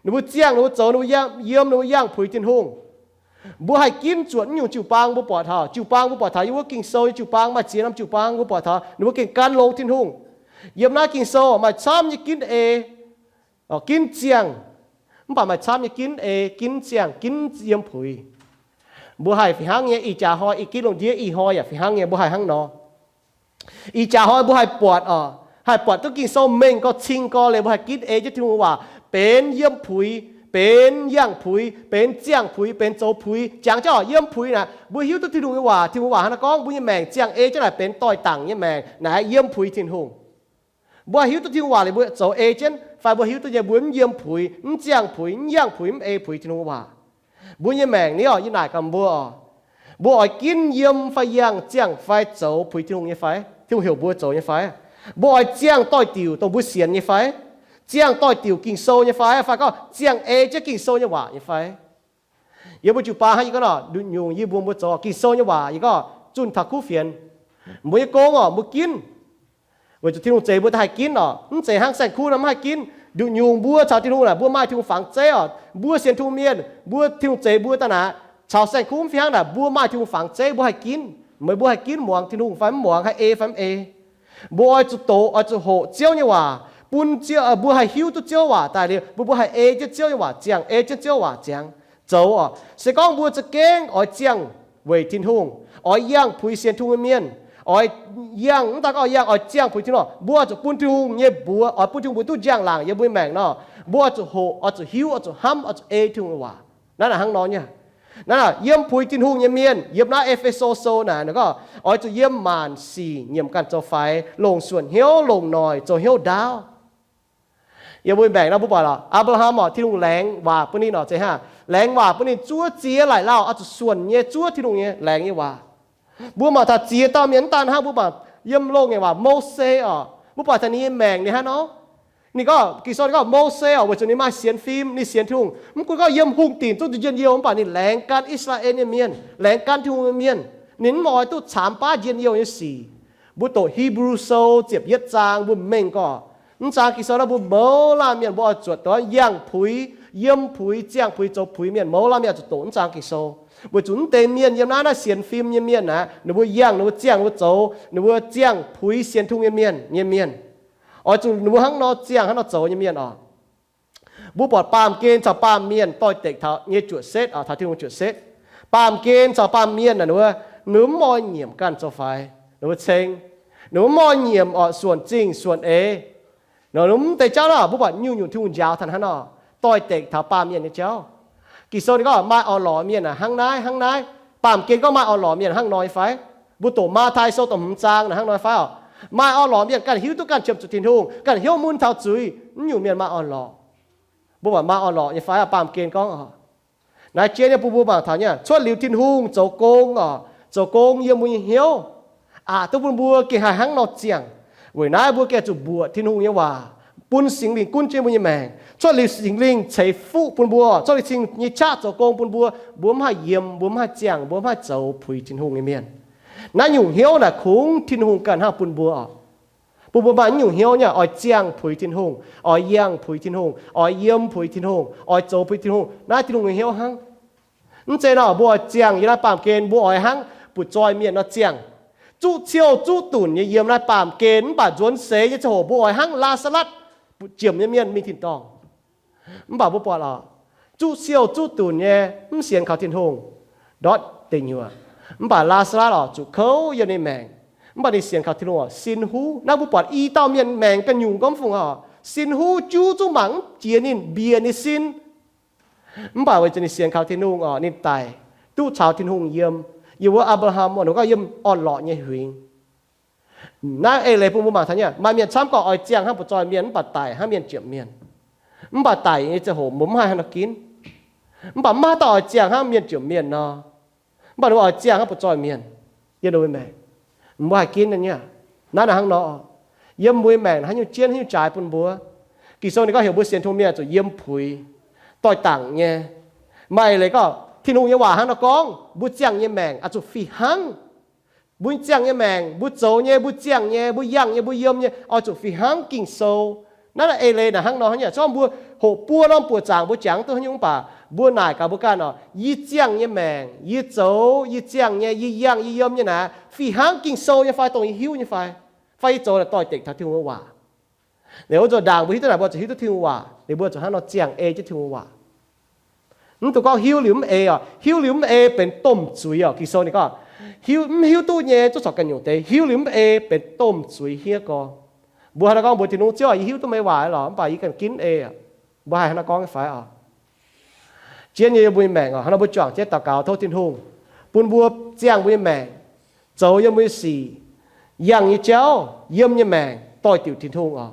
ninh mbuo ziangh, ninh mbuo zoux, ninh mbuo yiem, ninh mbuo yangh puix Tin-Hungh. Mbuo haih ginv zuotc naaiv nyungc jiu-baang, mbuo buatc taux jiu-baang, mbuo buatc taux yiem wuov Ging-Sou nyei jiu-baang maaih ziex norm jiu-baang, mbuo buatc taux ninh mbuo gengh gan longx Tin-Hungh. Yiem naaiv Ging-Sou maaih camv nyei ginv ei, ginv ziangh. Mv baac maaih camv nyei ginv ei, ginv ziangh, ginv yiem puix. Mbuo haih fih hnangv nyei, ih jaax hnoi, ih ginv lungh ndiev ih hnoi yaac fih hnangv nyei, mbuo haih hnangv nor. Ih jaax hnoi mbuo haih buatc oc, haih buatc duqv Ging-Sou mengh gorx cing gorx liuz, mbuo haih ginv ei jienv Tin-Hungh nyei waac, benx yiem puix, benx yangh puix, benx ziangh puix, benx zoux puix. Jangx jienv oc, yiem puix naaic mbuo hiuv duqv Tin-Hungh nyei waac. Tin-Hungh waac hnangv naaiv gorngv mbuo nyei maengc ziangh ei jienv naaic benx doix-dangc nyei maengc naaic, yiem puix Tin-Hungh. Mbuo hiuv duqv Tin-Hungh waac liuz mbuo zoux ei jienv, fai mbuo hiuv duqv nyei mbuo mv yiem puix, mv ziangh puix, mv yangh puix, mv ei puix Tin-Hungh nyei waac. Mbuo nyei maengc ni oc, yie naaic gaax mbuo oc, mbuo oix ginv yiem fai yangh, ziangh fai zoux puix Tin-Hungh nyei fai? Tin-Hungh heuc mbuo zoux nyei fai? Mbuo oix ziangh doix-diuc dongh mbuo sienx nyei fai? Ziangh doix-diuc Ging-Sou nyei fai? Fai gorngv ziangh ei jienv Ging-Sou nyei waac nyei fai? Yiem mbuo jiu-baang hnangv yie gorngv nor, nduqc nyungc yie mbuox mbuo zoux Ging-Sou nyei waac, yie gorngv zunh taux kuv fienx. Mbuo nyei gong oc, mbuo ginv weic zuqc Tin-Hungh zeix mbuo daaih haih ginv oc. Mv zeiz hnangv saeng-kuv nor mv haih ginv. Nduqc nyungc mbuo caux Tin-Hungh naaic, mbuo maaih Tin-Hungh fangx zeiv oc. Mbuo sienx Tin-Hungh mienh, mbuo Tin-Hungh zeix mbuo daaih naaic, caux saeng-kuv mv fih hnangv naaic, mbuo maaih Tin-Hungh fangx zeiv, mbuo haih ginv. Meih mbuo haih ginv muangx Tin-Hungh fai mv muangx, haih ei fai mv ei. Mbuo oix zuqc doqc, oix zuqc hoqc Ziouv nyei waac, bun Ziouv, mbuo haih hiuv duqv Ziouv waac daaih liuz, mbuo, mbuo haih ei jienv Ziouv nyei waac ziangh, ei jienv Ziouv waac ziangx zoux oc. Se gorngv mbuo za'gengh oix ziangh weic Tin-Hungh, oix yangh puix sienx Tin-Hungh nyei mienh, oix yangh, mv daan gorngv oix yangh, oix ziangh puix Tin-Hungh, mbuo oix zuqc bun Tin-Hungh nyei mbuox, oix bun Tin-Hungh mbuox duqv njang-laangc yiem mbuo nyei maengc nor, mbuo oix zuqc hoqc, oix zuqc hiuv, oix zuqc hnamv, oix zuqc ei Tin-Hungh nyei waac. Naaiv naaic hnangv nor nyei. Naaiv naaic yiem puix Tin-Hungh nyei mienh, yiem naaiv E^fe^so Sou naaic, naaic gorngv oix zuqc yiem maanc sic nyiemc ganh zoux faix, longc suonc hnyouv, longc noic zoux hnyouv ndaauv. Yiem mbuo maengc nor mbuo buatc lorqc, Apc^laa^ham oc, Tin-Hungh laengz waac bun ninh oc, zeiz hnangv laengz waac bun ninh zuov ziex laic lauh oix zuqc suonc nyei zuov Tin-Hungh nyei laengz nyei waac. Mbuo mangc taux ziex dauh mienh mv daan hnangv, mbuo mangc yiem loz-ngaengc waac Mose oc, mbuo buatc taux ninh nyei maengc ninh hnangv nor. Ninh gorngv, Ging-Sou ninh gorngv Mose oc, weic zuqc ninh maaih sienx fim, ninh sienx Tin-Hungh, mv gunv gorngv yiem hungh dinc zungv nduqc njien-youh, mv baac ninh laengz gan I^saa^laa^en nyei mienh, laengz gan Tin-Hungh nyei mienh. Ninh mv oix duqv caamx baav njien-youh nyei sic. Mbuo doqc Hipv^lu Sou ziepc yietv zaang mbuo mengh gorngv, mv zaang Ging-Sou naaiv mbuo mouz laanh mienh mbuo oix zuotc dongh yangh puix, yiem puix, ziangh puix, zoux puix mienh, mouz laanh mienh oix zuqc doqc mv zaang Ging-Sou. Weic zuqc mv deix mienh yiem naaiv, naaiv sienx fim nyei mienh naaic, ninh mbuo yangh, ninh mbuo ziangh, ninh mbuo zoux, ninh mbuo ziangh puix sienx Tin-Hungh nyei mienh, nyei mienh. Oix zuqc ninh mbuo hnangv nor ziangh, hnangv nor zoux nyei mienh oc. Mbuo buatc baamh gen caux baamh mienh doix-dekc taux nyei juoqc setv, taux Tin-Hungh juoqc setv. Baamh gen caux baamh mienh naaic, ninh mbuo, ninh mbuo mv oix nyiemc ganh zoux faix, ninh mbuo ceng, ninh mbuo mv oix nyiemc oc, suonc zingh suonc eix. Ninh mbuo mv deix jauv nor, mbuo buatc nyungc-nyungc Tin-Hungh njaaux taux hnangv nor. doix-dekc taux baamh mienh nyei jauv. Ging-Sou ninh gorngv maaih orn-lorqc mienh hnangv naaiv hnangv naaiv. Baamh gen gorngv maaih orn-lorqc mienh hnangv nor nyei fai? Mbuo doqc Matv^taai Sou dongh hmz zaang hnangv nor nyei fai oc? Maaih orn-lorqc mienh ganh hiuv duqv ganh qiemx zuqc Tin-Hungh, ganh hnyouv mun taux zuiz, naaiv nyungc mienh maaih orn-lorqc. Mbuo buatc maaih orn-lorqc nyei fai? Baamh gen gorngv oc. Naaiv jien nyei bun mbuo mangc taux nyei, cuotv liuz Tin-Hungh zoux gong oc, zoux gong yiem mbuo nyei hnyouv, aqc duqv bun mbuo gengh haih hnangv nor ziangh. Weic naaiv mbuo gengh zuqc mbuoqc Tin-Hungh nyei waac, bun Singx Lingh gunv jienv mbuo nyei maengc. Cuotv liuz Singx Lingh ceix fuqv bun mbuo, cuotv liuz Singx nyei qaqv zoux gong bun mbuo, mbuo mv haih yiem, mbuo mv haih ziangh, mbuo mv haih zoux puix Tin-Hungh nyei mienh. Naaiv nyungc hnyouv naaic kungx Tin-Hungh ganh hnangv bun mbuo oc. Bun mbuo maaih naaiv nyungc hnyouv nyei, oix ziangh puix Tin-Hungh, oix yangh puix Tin-Hungh, oix yiem puix Tin-Hungh, oix zoux puix Tin-Hungh. Naaiv Tin-Hungh nyei hnyouv hnangv. Mv zeiz nor mbuo oix ziangh yiem naaiv baamh gen mbuo oix hnangv butv-zoih mienh nor ziangh, zuqv ciouh zuqv dunc nyei yiem naaiv baamh gen, mv baac nzuonx seix nyei ziangh hoc mbuo oix hnangv Laa^saa^latv, butv-ziemx nyei mienh mingh tin-dorngh. Mv baac mbuo buatc oc, zuqv ciouh zuqv dunc nyei, mv sienx kaux Tin-Hungh, ndortv deic nyuoqc. Mv baac Laa^saa^latv oc, zuqc kouv yiem ninh maengc, mv baac ninh sienx kaux Tin-Hungh oc, sin huv. Naaiv mbuo buatc i dauh mienh maengc ganh nyungc gormx fungc oc, sin huv, juv zungv mangc mv jiex ninh, mbiec ninh sin. Mv baac weic zuqc ninh sienx kaux Tin-Hungh oc, ninh daic duqv caux Tin-Hungh yiem, yiem wuov Apc^laa^ham oc, ninh gorngv yiem orn-lorqc nyei huingx. Naaiv eix leiz bun mbuo mangc taux nyei, maaih mienh camv gorngv oix ziangh hnangv butv-zoih mienh mv baac daic hnangv mienh ziepc mienh. Mv baac daic nyei ziangh hoc mbuo mv haih haaix nor ginv. Mv baac mv maaih haaix dauh oix ziangh hnangv mienh ziepc mienh nor. Mv baac ninh mbuo oix ziangh hnangv butv-zoih mienh yiem ninh mbuo maengc. Mbuo haih ginv nyei. Naaiv naaic hnangv nor, yiem mbuo nyei maengc haaix nyungc jienv haaix nyungc jaaix bun mbuo. Ging-Sou ninh gorngv heuc mbuo sienx Tin-Hungh mienh zuqc yiem puix, doix-dangc nyei. Maaih eix leiz gorngv Tin-Hungh nyei waac hnangv nor gorngv, mbuo ziangh nyei maengc oix zuqc fih hnangv. Mbuo ziangh nyei maengc, mbuo zoux nyei, mbuo ziangh nyei, mbuo yangh nyei, mbuo yiem nyei, oix zuqc fih hnangv Ging-Sou. Naaiv naaic eix leiz naaic hnangv nor nyei, se gorngv mbuo hoqc buo norm buoqc zaangc mbuo jangx duqv haaix nyungc mv baac mbuo naaic gaax mbuo ganh oc, yie ziangh nyei maengc, yie zoux, yie ziangh nyei, yie yangh, yie yiem nyei naaic fih hnangv Ging-Sou nyei fai, dongh yie hiuv nyei fai? Fai yie zoux naaic doix-dekc taux Tin-Hungh nyei waac? Liuz wuov nzoih ndaangc mbuo hiuv duqv naaic mbuo zuqc hiuv duqv Tin-Hungh waac, liuz mbuo zuqc hnangv nor ziangh ei jienv Tin-Hungh waac. Mv dungx gorngv hiuv liuz mv ei oc. Hiuv liuz mv ei benx domh zuiz oc. Ging-Sou ninh gorngv, hiuv, mv hiuv duqv nyei zungv corc ganh nyungc deix, hiuv liuz mv ei benx domh zuiz hniev gorx. Mbuo hnangv naaiv gorngv mbuox Tin-Hungh, Ziouv, yie hiuv duqv meih waac lorqc, mv baac yie ganh ginv ei aqv. Mbuo haih hnangv naaiv gorngv nyei fai oc? Jienv nyei yiem mbuo nyei maengc oc, hnangv nor mbuo juangc jienv daux gaux tov Tin-Hungh bun mbuo ziangh mbuo nyei maengc, zoux yiem mbuo nyei sic, yangh nyei jauv, yiem nyei maengc doix-diuc Tin-Hungh oc.